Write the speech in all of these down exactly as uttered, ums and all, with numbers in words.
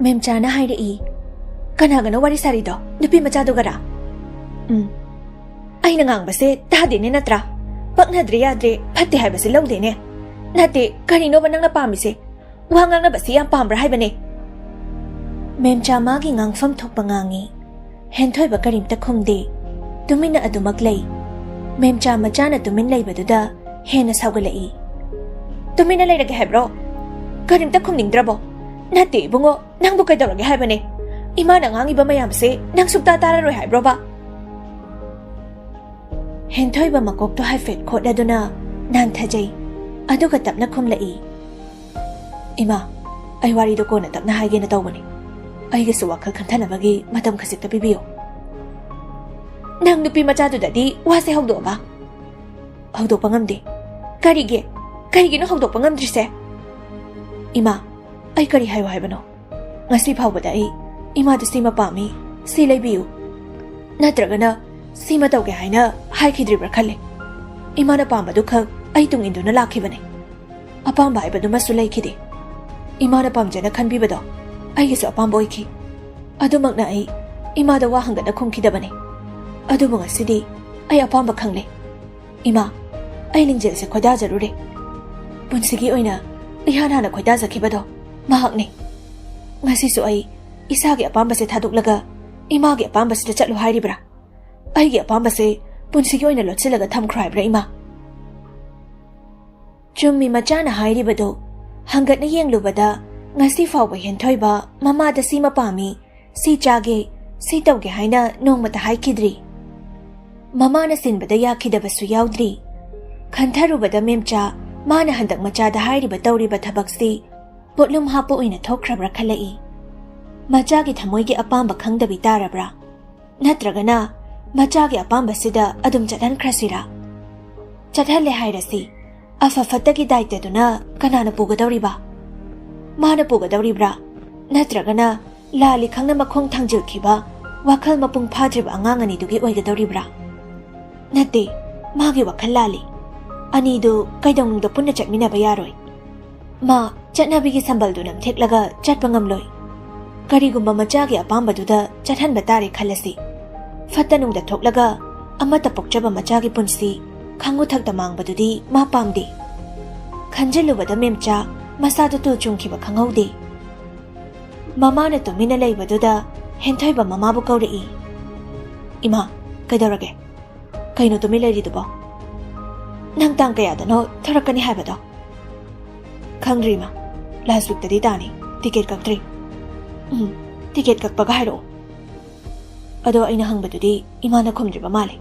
ꯃꯦꯝꯆꯥꯅ ꯍꯥꯏꯔꯛꯏ, "ꯀꯅꯥꯒꯅꯣ ꯋꯥꯔꯤ ꯁꯥꯔꯤꯗꯣ? ꯅꯨꯄꯤ ꯃꯆꯥꯗꯨꯒꯔꯥ?" "ꯎꯝ꯫ ꯑꯩꯅ ꯉꯥꯡꯕꯁꯦ ꯇꯥꯗꯦꯅꯦ ꯅꯠꯇ꯭ꯔꯥ? ꯄꯛꯅꯗ꯭ꯔꯦ ꯌꯥꯗ꯭ꯔꯦ, ꯐꯠꯇꯦ ꯍꯥꯏꯕꯁꯦ ꯂꯧꯗꯦꯅꯦ꯫ ꯅꯠꯇꯦ, ꯀꯔꯤꯅꯣꯕ ꯅꯪꯅ ꯄꯥꯝꯃꯤꯁꯦ? ꯋꯥ ꯉꯥꯡꯅꯕꯁꯤ ꯌꯥꯝ ꯄꯥꯝꯕ꯭ꯔꯥ ꯍꯥꯏꯕꯅꯦ?" ꯃꯦꯝꯆꯥ ꯃꯥꯒꯤ ꯉꯥꯡꯐꯝ ꯊꯣꯛꯄ ꯉꯥꯡꯉꯤ꯫ ꯍꯦꯟꯊꯣꯏꯕ ꯀꯔꯤꯝꯇ ꯈꯨꯝꯗꯦ꯫ ꯇꯨꯃꯤꯟꯅ ꯑꯗꯨꯃꯛ ꯂꯩ꯫ ꯃꯦꯝꯆꯥ ꯃꯆꯥꯅ ꯇꯨꯃꯤꯟ ꯂꯩꯕꯗꯨꯗ ꯍꯦꯟꯅ ꯁꯥꯎꯒꯠꯂꯛꯏ꯫ "ꯇꯨꯃꯤꯟꯅ ꯂꯩꯔꯒꯦ ꯍꯥꯏꯕ꯭ꯔꯣ? ꯀꯔꯤꯝꯇ ꯈꯨꯝꯅꯤꯡꯗ꯭ꯔꯕꯣ?" "ꯅꯠꯇꯦ ꯏꯕꯨꯡꯉꯣ, ꯅꯪꯕꯨ ꯀꯩꯗꯧꯔꯒꯦ ꯍꯥꯏꯕꯅꯦ? ꯏꯃꯥꯅ ꯉꯥꯡꯉꯤꯕ ꯃꯌꯥꯝꯁꯦ ꯅꯪ ꯁꯨꯛꯇꯥ ꯇꯥꯔꯔꯣꯏ ꯍꯥꯏꯕ꯭ꯔꯣꯕ?" ꯍꯦꯟꯊꯣꯏꯕ ꯃꯀꯣꯛꯇꯣ ꯍꯥꯏꯐꯦꯠ ꯈꯣꯠꯂꯗꯨꯅ ꯅꯥꯟꯊꯖꯩ꯫ ꯑꯗꯨꯒ ꯇꯞꯅ ꯈꯨꯝꯂꯛꯏ, "ꯏꯃꯥ, ꯑꯩ ꯋꯥꯔꯤꯗꯣ ꯀꯣꯟꯅ ꯇꯞꯅ ꯍꯥꯏꯒꯦꯅ ꯇꯧꯕꯅꯤ꯫ ꯑꯩꯒꯤꯁꯨ ꯋꯥꯈꯜ ꯈꯟꯊꯅꯕꯒꯤ ꯃꯇꯝ ꯈꯖꯤꯛꯇ ꯄꯤꯕꯤꯌꯨ꯫" "ꯅꯪ ꯅꯨꯄꯤ ꯃꯆꯥꯗꯨꯗꯗꯤ ꯋꯥꯁꯦ ꯍꯧꯗꯣꯛꯑꯕ?" "ꯍꯧꯗꯣꯛꯄ ꯉꯝꯗꯦ꯫" "ꯀꯔꯤꯒꯤ? ꯀꯔꯤꯒꯤꯅꯣ ꯍꯧꯗꯣꯛꯄ ꯉꯝꯗ꯭ꯔꯤꯁꯦ?" "ꯏꯃꯥ, ꯑꯩ ꯀꯔꯤ ꯍꯥꯏꯌꯨ ꯍꯥꯏꯕꯅꯣ? ꯉꯁꯤ ꯐꯥꯎꯕꯗ ꯑꯩ ꯏꯃꯥꯗ ꯁꯤꯃ ꯄꯥꯝꯃꯤ, ꯁꯤ ꯂꯩꯕꯤꯌꯨ, ꯅꯠꯇ꯭ꯔꯒꯅ ꯁꯤꯃ ꯇꯧꯒꯦ ꯍꯥꯏꯅ ꯍꯥꯏꯈꯤꯗ꯭ꯔꯤꯕ꯭ꯔꯥ ꯈꯜꯂꯦ꯫ ꯏꯃꯥꯅ ꯄꯥꯝꯕꯗꯨ ꯈꯛ ꯑꯩ ꯇꯨꯡ ꯏꯟꯗꯨꯅ ꯂꯥꯛꯈꯤꯕꯅꯦ꯫ ꯑꯄꯥꯝꯕ ꯍꯥꯏꯕꯗꯨꯃꯁꯨ ꯂꯩꯈꯤꯗꯦ꯫ ꯏꯃꯥꯅ ꯄꯥꯝꯖꯅ ꯈꯟꯕꯤꯕꯗꯣ ꯑꯩꯒꯤꯁꯨ ꯑꯄꯥꯝꯕ ꯑꯣꯏꯈꯤ꯫ ꯑꯗꯨꯃꯛꯅ ꯑꯩ ꯏꯃꯥꯗ ꯋꯥ ꯍꯪꯒꯠꯅ ꯈꯨꯝꯈꯤꯗꯕꯅꯦ꯫ ꯑꯗꯨꯕꯨ ꯉꯁꯤꯗꯤ ꯑꯩ ꯑꯄꯥꯝꯕ ꯈꯪꯂꯦ꯫ ꯏꯃꯥ, ꯑꯩ ꯂꯤꯡꯖꯦꯜꯁꯦ ꯈꯣꯏꯗꯥꯖꯔꯨꯔꯦ꯫ ꯄꯨꯟꯁꯤꯒꯤ ꯑꯣꯏꯅ ꯏꯍꯥꯟ ꯍꯥꯟꯅ ꯈꯣꯏꯗꯥꯖꯈꯤꯕꯗꯣ ꯃꯍꯥꯛꯅꯤ꯫ ꯉꯁꯤꯁꯨ ꯑꯩ ꯏꯁꯥꯒꯤ ꯑꯄꯥꯝꯕꯁꯦ ꯊꯥꯗꯣꯛꯂꯒ ꯏꯃꯥꯒꯤ ꯑꯄꯥꯝꯕꯁꯤꯗ ꯆꯠꯂꯨ ꯍꯥꯏꯔꯤꯕ꯭ꯔꯥ? ꯑꯩꯒꯤ ꯑꯄꯥꯝꯕꯁꯦ ꯄꯨꯟꯁꯤꯒꯤ ꯑꯣꯏꯅ ꯂꯣꯠꯁꯤꯜꯂꯒ ꯊꯝꯈ꯭ꯔꯣ ꯍꯥꯏꯕ꯭ꯔꯥ, ꯏꯃꯥ?" ꯆꯨꯝꯃꯤ ꯃꯆꯥꯅ ꯍꯥꯏꯔꯤꯕꯗꯨ꯫ ꯍꯪꯒꯠꯅ ꯌꯦꯡꯂꯨꯕꯗ ꯉꯁꯤ ꯐꯥꯎꯕ ꯍꯦꯟꯊꯣꯏꯕ ꯃꯃꯥꯗ ꯁꯤꯃ ꯄꯥꯝꯃꯤ, ꯁꯤ ꯆꯥꯒꯦ, ꯁꯤ ꯇꯧꯒꯦ ꯍꯥꯏꯅ ꯅꯣꯡꯃꯇ ꯍꯥꯏꯈꯤꯗ꯭ꯔꯤ꯫ ꯃꯃꯥꯅ ꯁꯤꯟꯕꯗ ꯌꯥꯈꯤꯗꯕꯁꯨ ꯌꯥꯎꯗ꯭ꯔꯤ꯫ ꯈꯟꯊꯔꯨꯕꯗ ꯃꯦꯝꯆꯥ, ꯃꯥꯅ ꯍꯟꯗꯛ ꯃꯆꯥꯗ ꯍꯥꯏꯔꯤꯕ ꯇꯧꯔꯤꯕ ꯊꯕꯛꯁꯤ ꯄꯣꯠꯂꯨꯝ ꯍꯥꯞꯄ ꯑꯣꯏꯅ ꯊꯣꯛꯈ꯭ꯔꯕ꯭ꯔꯥ ꯈꯜꯂꯛꯏ꯫ ꯃꯆꯥꯒꯤ ꯊꯃꯣꯏꯒꯤ ꯑꯄꯥꯝꯕ ꯈꯪꯗꯕꯤ ꯇꯥꯔꯕ꯭ꯔꯥ? ꯅꯠꯇ꯭ꯔꯒꯅ ꯃꯆꯥꯒꯤ ꯑꯄꯥꯝꯕꯁꯤꯗ ꯑꯗꯨꯝ ꯆꯠꯍꯟꯈ꯭ꯔꯁꯤꯔꯥ? ꯆꯠꯍꯜꯂꯦ ꯍꯥꯏꯔꯁꯤ, ꯑꯐ ꯐꯠꯇꯒꯤ ꯗꯥꯏꯇꯗꯨꯅ ꯀꯅꯥꯅ ꯄꯨꯒꯗꯧꯔꯤꯕ? ꯃꯥꯅ ꯄꯨꯒꯗꯧꯔꯤꯕ꯭ꯔꯥ? ꯅꯠꯇ꯭ꯔꯒꯅ ꯂꯥꯜꯂꯤ ꯈꯪꯅ ꯃꯈꯣꯡ ꯊꯥꯡꯖꯤꯜꯈꯤꯕ, ꯋꯥꯈꯜ ꯃꯄꯨꯡ ꯐꯥꯗ꯭ꯔꯤꯕ ꯑꯉꯥꯡ ꯑꯅꯤꯗꯨꯒꯤ ꯑꯣꯏꯒꯗꯧꯔꯤꯕ꯭ꯔꯥ? ꯅꯠꯇꯦ, ꯃꯥꯒꯤ ꯋꯥꯈꯜ ꯂꯥꯜꯂꯤ꯫ ꯑꯅꯤꯗꯨ ꯀꯩꯗꯧꯅꯨꯡꯗ ꯄꯨꯟꯅ ꯆꯠꯃꯤꯟꯅꯕ ꯌꯥꯔꯣꯏ꯫ ꯃꯥ ꯆꯠꯅꯕꯤꯒꯤ ꯁꯝꯕꯜꯗꯨ ꯅꯝꯊꯦꯛꯂꯒ ꯆꯠꯄ ꯉꯝꯂꯣꯏ꯫ ꯀꯔꯤꯒꯨꯝꯕ ꯃꯆꯥꯒꯤ ꯑꯄꯥꯝꯕꯗꯨꯗ ꯆꯠꯍꯟꯕ ꯇꯥꯔꯦ ꯈꯜꯂꯁꯤ꯫ ꯐꯠꯇ ꯅꯨꯡꯗ ꯊꯣꯛꯂꯒ ꯑꯃꯠꯇ ꯄꯣꯛꯆꯕ ꯃꯆꯥꯒꯤ ꯄꯨꯟꯁꯤ ꯈꯪꯉꯨꯊꯛꯇ ꯃꯥꯡꯕꯗꯨꯗꯤ ꯃꯥ ꯄꯥꯝꯗꯦ꯫ ꯈꯟꯖꯤꯜꯂꯨꯕꯗ ꯃꯦꯝꯆꯥ ꯃꯁꯥꯗꯨ ꯇꯨ ꯆꯨꯡꯈꯤꯕ ꯈꯪꯍꯧꯗꯦ꯫ ꯃꯃꯥꯅ ꯇꯨꯃꯤꯟꯅ ꯂꯩꯕꯗꯨꯗ ꯍꯦꯟꯊꯣꯏꯕ ꯃꯃꯥꯕꯨ ꯀꯧꯔꯛꯏ꯫ "ꯏꯃꯥ, ꯀꯩꯗꯧꯔꯒꯦ? ꯀꯩꯅꯣ ꯇꯨꯃꯤꯟ ꯂꯩꯔꯤꯗꯨꯕꯣ? ꯅꯪ ꯇꯥꯡ ꯀꯌꯥꯗꯅꯣ ꯊꯣꯔꯛꯀꯅꯤ ꯍꯥꯏꯕꯗꯣ?" "ꯈꯪꯗ꯭ꯔꯤ, ꯏꯃꯥ꯫ ꯂꯥꯁ ꯋꯤꯛꯇꯗꯤ ꯇꯥꯅꯤ꯫ ꯇꯤꯀꯦꯠ ꯀꯛꯇ꯭ꯔꯤ꯫" "ꯎꯝ, ꯇꯤꯀꯦꯠ ꯀꯛꯄꯒ ꯍꯥꯏꯔꯛꯑꯣ꯫" ꯑꯗꯣ ꯑꯩꯅ ꯍꯪꯕꯗꯨꯗꯤ ꯏꯃꯥꯅ ꯈꯨꯝꯗ꯭ꯔꯤꯕ ꯃꯥꯜꯂꯦ꯫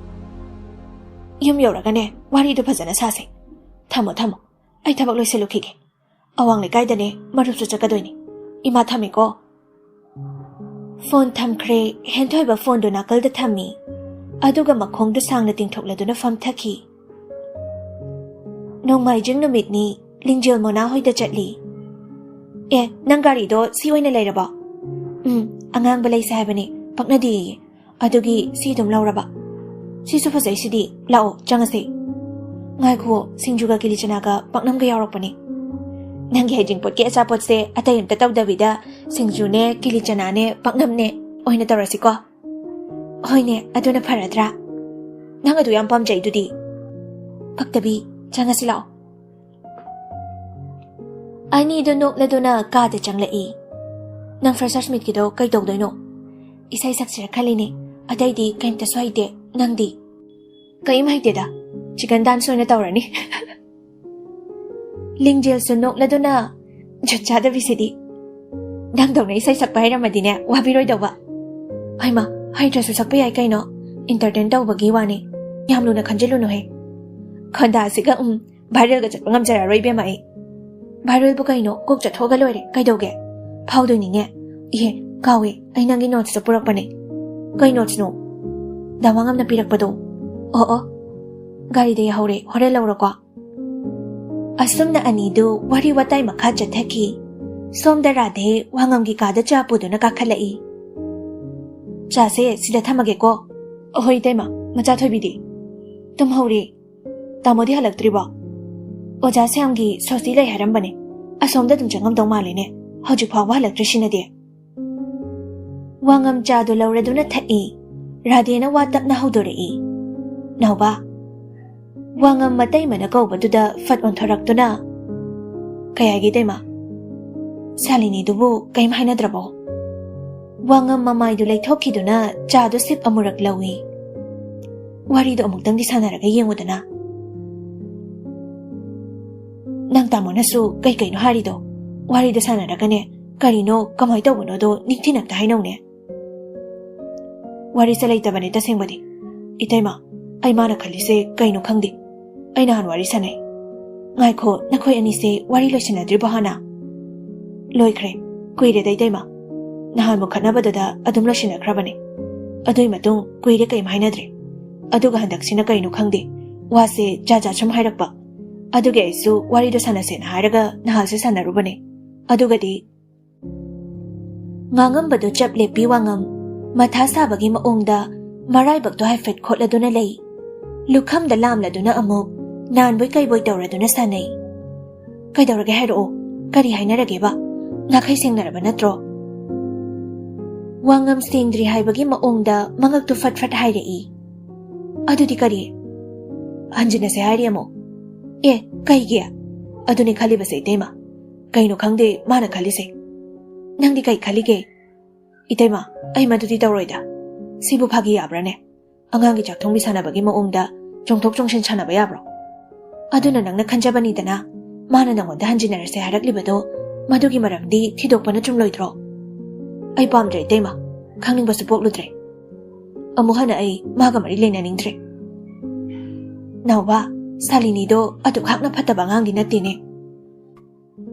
"ꯌꯨꯝ ꯌꯧꯔꯒꯅꯦ, ꯋꯥꯔꯤꯗꯣ ꯐꯖꯅ ꯁꯥꯁꯦ꯫ ꯊꯝꯃꯣ, ꯊꯝꯃꯣ꯫ ꯑꯩ ꯊꯕꯛ ꯂꯣꯏꯁꯤꯜꯂꯨꯈꯤꯒꯦ꯫ ꯑꯋꯥꯡ ꯂꯩꯀꯥꯏꯗꯅꯦ, ꯃꯔꯨꯞꯁꯨ ꯆꯠꯀꯗꯣꯏꯅꯤ꯫ ꯏꯃꯥ, ꯊꯝꯃꯦꯀꯣ꯫" ꯐꯣꯟ ꯊꯝꯈ꯭ꯔꯦ꯫ ꯍꯦꯟꯊꯣꯏꯕ ꯐꯣꯟꯗꯨ ꯅꯥꯀꯜꯗ ꯊꯝꯃꯤ꯫ ꯑꯗꯨꯒ ꯃꯈꯣꯡꯗꯨ ꯁꯥꯡꯅ ꯇꯤꯡꯊꯣꯛꯂꯗꯨꯅ ꯐꯝꯊꯈꯤ꯫ ꯅꯣꯡꯃꯥꯏꯖꯤꯡ ꯅꯨꯃꯤꯠꯅꯤ꯫ ꯂꯤꯡꯖꯦꯜ ꯃꯣꯅꯥ ꯍꯣꯏꯗ ꯆꯠꯂꯤ꯫ "ꯑꯦ, ꯅꯪ ꯒꯥꯔꯤꯗꯣ ꯁꯤ ꯑꯣꯏꯅ ꯂꯩꯔꯕꯣ?" "ꯎꯝ, ꯑꯉꯥꯡꯕ ꯂꯩꯁꯦ ꯍꯥꯏꯕꯅꯦ, ꯄꯛꯅꯗꯦꯌꯦ꯫ ꯑꯗꯨꯒꯤ ꯁꯤ ꯑꯗꯨꯝ ꯂꯧꯔꯕ꯫" "ꯁꯤꯁꯨ ꯐꯖꯩꯁꯤꯗꯤ, ꯂꯥꯛꯑꯣ ꯆꯪꯉꯁꯦ꯫" "ꯉꯥꯏꯈꯨꯑꯣ, ꯁꯤꯡꯖꯨꯒ ꯀꯤꯂꯤꯆꯅꯥꯒ ꯄꯥꯛꯅꯝꯒ ꯌꯥꯎꯔꯛꯄꯅꯦ꯫" "ꯅꯪꯒꯤ ꯍꯩꯖꯤꯡꯄꯣꯠꯀꯤ ꯑꯆꯥꯄꯣꯠꯁꯦ ꯑꯇꯩ ꯑꯝꯇ ꯇꯧꯗꯕꯤꯗ ꯁꯤꯡꯖꯨꯅꯦ, ꯀꯤꯂꯤꯆꯅꯥꯅꯦ, ꯄꯥꯛꯅꯝꯅꯦ ꯑꯣꯏꯅ ꯇꯧꯔꯁꯤꯀꯣ꯫" "ꯍꯣꯏꯅꯦ, ꯑꯗꯨꯅ ꯐꯔꯗ꯭ꯔꯥ? ꯅꯪ ꯑꯗꯨ ꯌꯥꯝ ꯄꯥꯝꯖꯩꯗꯨꯗꯤ꯫" "ꯄꯛꯇꯕꯤ, ꯆꯪꯉꯁꯤ ꯂꯥꯛꯑꯣ꯫" ꯑꯅꯤꯗꯨ ꯅꯣꯛꯂꯗꯨꯅ ꯀꯥꯗ ꯆꯪꯂꯛꯏ꯫ "ꯅꯪ ꯐ꯭ꯔꯦꯁꯔꯁ ꯃꯤꯠꯀꯤꯗꯣ ꯀꯩ ꯇꯧꯗꯣꯏꯅꯣ?" "ꯏꯁꯩ ꯁꯛꯁꯤꯔ ꯈꯜꯂꯤꯅꯦ, ꯑꯇꯩꯗꯤ ꯀꯩꯝꯇꯁꯨ ꯍꯩꯇꯦ꯫ ꯅꯪꯗꯤ?" "ꯀꯩꯝ ꯍꯩꯇꯦꯗ, ꯆꯤꯀꯟ ꯗꯥꯟꯁ ꯑꯣꯏꯅ ꯇꯧꯔꯅꯤ꯫" ꯂꯤꯡꯖꯦꯜꯁꯨ ꯅꯣꯛꯂꯗꯨꯅ, "ꯖꯨꯠ ꯆꯥꯗꯕꯤꯁꯤꯗꯤ꯫ ꯅꯪꯗꯧꯅ ꯏꯁꯩ ꯁꯛꯄ ꯍꯩꯔꯝꯃꯗꯤꯅꯦ, ꯋꯥꯕꯤꯔꯣꯏꯗꯧꯕ꯫" "ꯍꯩꯃꯥ, ꯍꯩꯇ꯭ꯔꯁꯨ ꯁꯛꯄ ꯌꯥꯏ ꯀꯩꯅꯣ, ꯏꯟꯇꯔꯇꯦꯟ ꯇꯧꯕꯒꯤ ꯋꯥꯅꯤ꯫ ꯌꯥꯝ ꯂꯨꯅ ꯈꯟꯖꯤꯜꯂꯨꯅꯨꯍꯦ꯫ ꯈꯣꯟꯗꯥꯁꯤꯒ, ꯎꯝ, ꯚꯥꯏꯔꯦꯜꯒ ꯆꯠꯄ ꯉꯝꯖꯔꯔꯣꯏ ꯏꯕꯦꯝꯃ ꯑꯩ꯫" "ꯚꯥꯏꯔꯦꯜꯕꯨ ꯀꯩꯅꯣ, ꯀꯣꯛ ꯆꯠꯊꯣꯛꯑꯒ ꯂꯣꯏꯔꯦ, ꯀꯩꯗꯧꯒꯦ? ꯐꯥꯎꯗꯣꯏꯅꯤꯅꯦ꯫ ꯏꯍꯦ, ꯀꯥꯎꯋꯦ, ꯑꯩ ꯅꯪꯒꯤ ꯅꯣꯠꯁꯇꯣ ꯄꯨꯔꯛꯄꯅꯦ꯫" "ꯀꯩ ꯅꯣꯠꯁꯅꯣ?" "ꯗꯥ ꯋꯥꯉꯝꯅ ꯄꯤꯔꯛꯄꯗꯣ꯫" "ꯑꯣ ꯑꯣ, ꯒꯥꯔꯤꯗ ꯌꯥꯍꯧꯔꯦ, ꯍꯣꯔꯦꯟ ꯂꯧꯔꯣꯀꯣ꯫" ꯑꯁꯨꯝꯅ ꯑꯅꯤꯗꯨ ꯋꯥꯔꯤ ꯋꯥꯇꯥꯏ ꯃꯈꯥ ꯆꯠꯊꯈꯤ꯫ ꯁꯣꯝꯗ ꯔꯥꯙꯦ ꯋꯥꯉꯝꯒꯤ ꯀꯥꯗ ꯆꯥ ꯄꯨꯗꯨꯅ ꯀꯥꯈꯠꯂꯛꯏ꯫ "ꯆꯥꯁꯦ ꯁꯤꯗ ꯊꯝꯃꯒꯦꯀꯣ꯫" "ꯑꯍꯣꯏ ꯏꯇꯩꯃ, ꯃꯆꯥ ꯊꯣꯏꯕꯤꯗꯤ?" "ꯇꯨꯝꯍꯧꯔꯤ꯫" "ꯇꯥꯃꯣꯗꯤ ꯍꯜꯂꯛꯇ꯭ꯔꯤꯕꯣ?" "ꯑꯣꯖꯥ ꯁ꯭ꯌꯥꯝꯒꯤ ꯁꯣꯁꯇꯤ ꯂꯩ ꯍꯥꯏꯔꯝꯕꯅꯦ꯫ ꯑꯁꯣꯝꯗ ꯑꯗꯨꯝ ꯆꯪꯉꯝꯗꯧ ꯃꯥꯜꯂꯦꯅꯦ꯫ ꯍꯧꯖꯤꯛ ꯐꯥꯎꯕ ꯍꯜꯂꯛꯇ꯭ꯔꯤꯁꯤꯅꯗꯤ?" ꯋꯥꯉꯝ ꯆꯥꯗꯨ ꯂꯧꯔꯗꯨꯅ ꯊꯛꯏ꯫ ꯔꯥꯙꯦꯅ ꯋꯥ ꯇꯞꯅ ꯍꯧꯗꯣꯔꯛꯏ꯫ "ꯅꯥꯎꯕ!" ꯋꯥꯉꯝ ꯃꯇꯩꯃꯅ ꯀꯧꯕꯗꯨꯗ ꯐꯠ ꯑꯣꯟꯊꯣꯔꯛꯇꯨꯅ, "ꯀꯩ ꯍꯥꯏꯒꯦ, ꯏꯇꯩꯃ?" "ꯁꯥꯂꯤꯅꯤꯗꯨꯕꯨ ꯀꯩꯝ ꯍꯥꯏꯅꯗ꯭ꯔꯕꯣ?" ꯋꯥꯉꯝ ꯃꯃꯥꯏꯗꯨ ꯂꯩꯊꯣꯛꯈꯤꯗꯨꯅ ꯆꯥꯗꯨ ꯁꯤꯞ ꯑꯃꯨꯔꯛ ꯂꯧꯏ꯫ "ꯋꯥꯔꯤꯗꯣ ꯑꯃꯨꯛꯇꯪꯗꯤ ꯁꯥꯟꯅꯔꯒ ꯌꯦꯡꯉꯨꯗꯅ꯫ ꯅꯪ ꯇꯥꯃꯣꯅꯁꯨ ꯀꯩ ꯀꯩꯅꯣ ꯍꯥꯏꯔꯤꯗꯣ? ꯋꯥꯔꯤꯗꯣ ꯁꯥꯟꯅꯔꯒꯅꯦ, ꯀꯔꯤꯅꯣ, ꯀꯃꯥꯏ ꯇꯧꯕꯅꯣꯗꯣ ꯅꯤꯡꯊꯤꯅ ꯑꯝꯇ ꯍꯥꯏꯅꯧꯅꯦ꯫" "ꯋꯥꯔꯤꯁꯦ ꯂꯩꯇꯕꯅꯦ ꯇꯁꯦꯡꯕꯗꯤ꯫ ꯏꯇꯩꯃ, ꯑꯩ ꯃꯥꯅ ꯈꯜꯂꯤꯁꯦ ꯀꯩꯅꯣ ꯈꯪꯗꯦ꯫ ꯑꯩ ꯅꯍꯥꯟ ꯋꯥꯔꯤ ꯁꯥꯟꯅꯩ꯫" "ꯉꯥꯏꯈꯣ, ꯅꯈꯣꯏ ꯑꯅꯤꯁꯦ ꯋꯥꯔꯤ ꯂꯣꯏꯁꯤꯟꯅꯗ꯭ꯔꯤꯕꯣ ꯍꯥꯟꯅ?" "ꯂꯣꯏꯈ꯭ꯔꯦ꯫ ꯀꯨꯏꯔꯦꯗ ꯏꯇꯩꯃ꯫ ꯅꯍꯥꯟꯃꯨꯛ ꯈꯠꯅꯕꯗꯨꯗ ꯑꯗꯨꯝ ꯂꯣꯏꯁꯤꯟꯅꯈ꯭ꯔꯕꯅꯦ꯫ ꯑꯗꯨꯏ ꯃꯇꯨꯡ ꯀꯨꯏꯔꯦ ꯀꯩꯝ ꯍꯥꯏꯅꯗ꯭ꯔꯦ꯫ ꯑꯗꯨꯒ ꯍꯟꯗꯛꯁꯤꯅ ꯀꯩꯅꯣ ꯈꯪꯗꯦ, ꯋꯥꯁꯦ ꯖꯥꯠ ꯖꯥꯠ ꯁꯨꯝ ꯍꯥꯏꯔꯛꯄ꯫ ꯑꯗꯨꯒꯤ ꯑꯩꯁꯨ ꯋꯥꯔꯤꯗꯣ ꯁꯥꯟꯅꯁꯦꯅ ꯍꯥꯏꯔꯒ ꯅꯍꯥꯟꯁꯦ ꯁꯥꯟꯅꯔꯨꯕꯅꯦ꯫ ꯑꯗꯨꯒꯗꯤ" ꯉꯥꯡꯉꯝꯕꯗꯨ ꯆꯞ ꯂꯦꯞꯄꯤ ꯋꯥꯉꯝ꯫ ꯃꯊꯥ ꯁꯥꯕꯒꯤ ꯃꯑꯣꯡꯗ ꯃꯔꯥꯏꯕꯛꯇꯣ ꯍꯥꯏꯐꯦꯠ ꯈꯣꯠꯂꯗꯨꯅ ꯂꯩ꯫ ꯂꯨꯈꯝꯗ ꯂꯥꯝꯂꯗꯨꯅ ꯑꯃꯨꯛ ꯅꯥꯟꯕꯣꯏ ꯀꯩꯕꯣꯏ ꯇꯧꯔꯗꯨꯅ ꯁꯥꯟꯅꯩ꯫ "ꯀꯩꯗꯧꯔꯒꯦ ꯍꯥꯏꯔꯛꯑꯣ꯫ ꯀꯔꯤ ꯍꯥꯏꯅꯔꯒꯦꯕ? ꯅꯥꯈꯩ ꯁꯦꯡꯅꯔꯕ ꯅꯠꯇ꯭ꯔꯣ?" ꯋꯥꯉꯝ ꯁꯦꯡꯗ꯭ꯔꯤ ꯍꯥꯏꯕꯒꯤ ꯃꯑꯣꯡꯗ ꯃꯉꯛꯇꯨ ꯐꯠ ꯐꯠ ꯍꯥꯏꯔꯛꯏ꯫ "ꯑꯗꯨꯗꯤ ꯀꯔꯤ?" "ꯍꯟꯖꯤꯟꯅꯁꯦ ꯍꯥꯏꯔꯤ ꯑꯃꯨꯛ꯫" "ꯑꯦ, ꯀꯩꯒꯤ?" "ꯑꯗꯨꯅꯤ ꯈꯜꯂꯤꯕꯁꯦ ꯏꯇꯩꯃ꯫ ꯀꯩꯅꯣ ꯈꯪꯗꯦ ꯃꯥꯅ ꯈꯜꯂꯤꯁꯦ꯫ ꯅꯪꯗꯤ ꯀꯩ ꯈꯜꯂꯤꯒꯦ?" "ꯏꯇꯩꯃ, ꯑꯩ ꯃꯗꯨꯗꯤ ꯇꯧꯔꯣꯏꯗ꯫ ꯁꯤꯕꯨ ꯐꯥꯒꯤ ꯌꯥꯕ꯭ꯔꯥꯅꯦ? ꯑꯉꯥꯡꯒꯤ ꯆꯥꯛꯊꯣꯡꯕꯤ ꯁꯥꯟꯅꯕꯒꯤ ꯃꯑꯣꯡꯗ ꯆꯣꯡꯊꯣꯛ ꯆꯣꯡꯁꯤꯟ ꯁꯥꯟꯅꯕ ꯌꯥꯕ꯭ꯔꯣ? ꯑꯗꯨꯅ ꯅꯪꯅ ꯈꯟꯖꯕꯅꯤꯗꯅ, ꯃꯥꯅ ꯅꯪꯉꯣꯟꯗ ꯍꯟꯖꯤꯟꯅꯔꯁꯦ ꯍꯥꯏꯔꯛꯂꯤꯕꯗꯣ, ꯃꯗꯨꯒꯤ ꯃꯔꯝꯗꯤ ꯊꯤꯗꯣꯛꯄꯅ ꯆꯨꯝꯂꯣꯏꯗ꯭ꯔꯣ?" "ꯑꯩ ꯄꯥꯝꯗ꯭ꯔꯦ ꯏꯇꯩꯃ, ꯈꯪꯅꯤꯡꯕꯁꯨ ꯄꯣꯛꯂꯨꯗ꯭ꯔꯦ꯫ ꯑꯃꯨꯛ ꯍꯟꯅ ꯑꯩ ꯃꯥꯒ ꯃꯔꯤ ꯂꯩꯅꯅꯤꯡꯗ꯭ꯔꯦ꯫" "ꯅꯥꯎꯕ, ꯁꯥꯂꯤꯅꯤꯗꯣ ꯑꯗꯨꯛ ꯍꯥꯛꯅ ꯐꯠꯇꯕ ꯑꯉꯥꯡꯗꯤ ꯅꯠꯇꯦꯅꯦ꯫"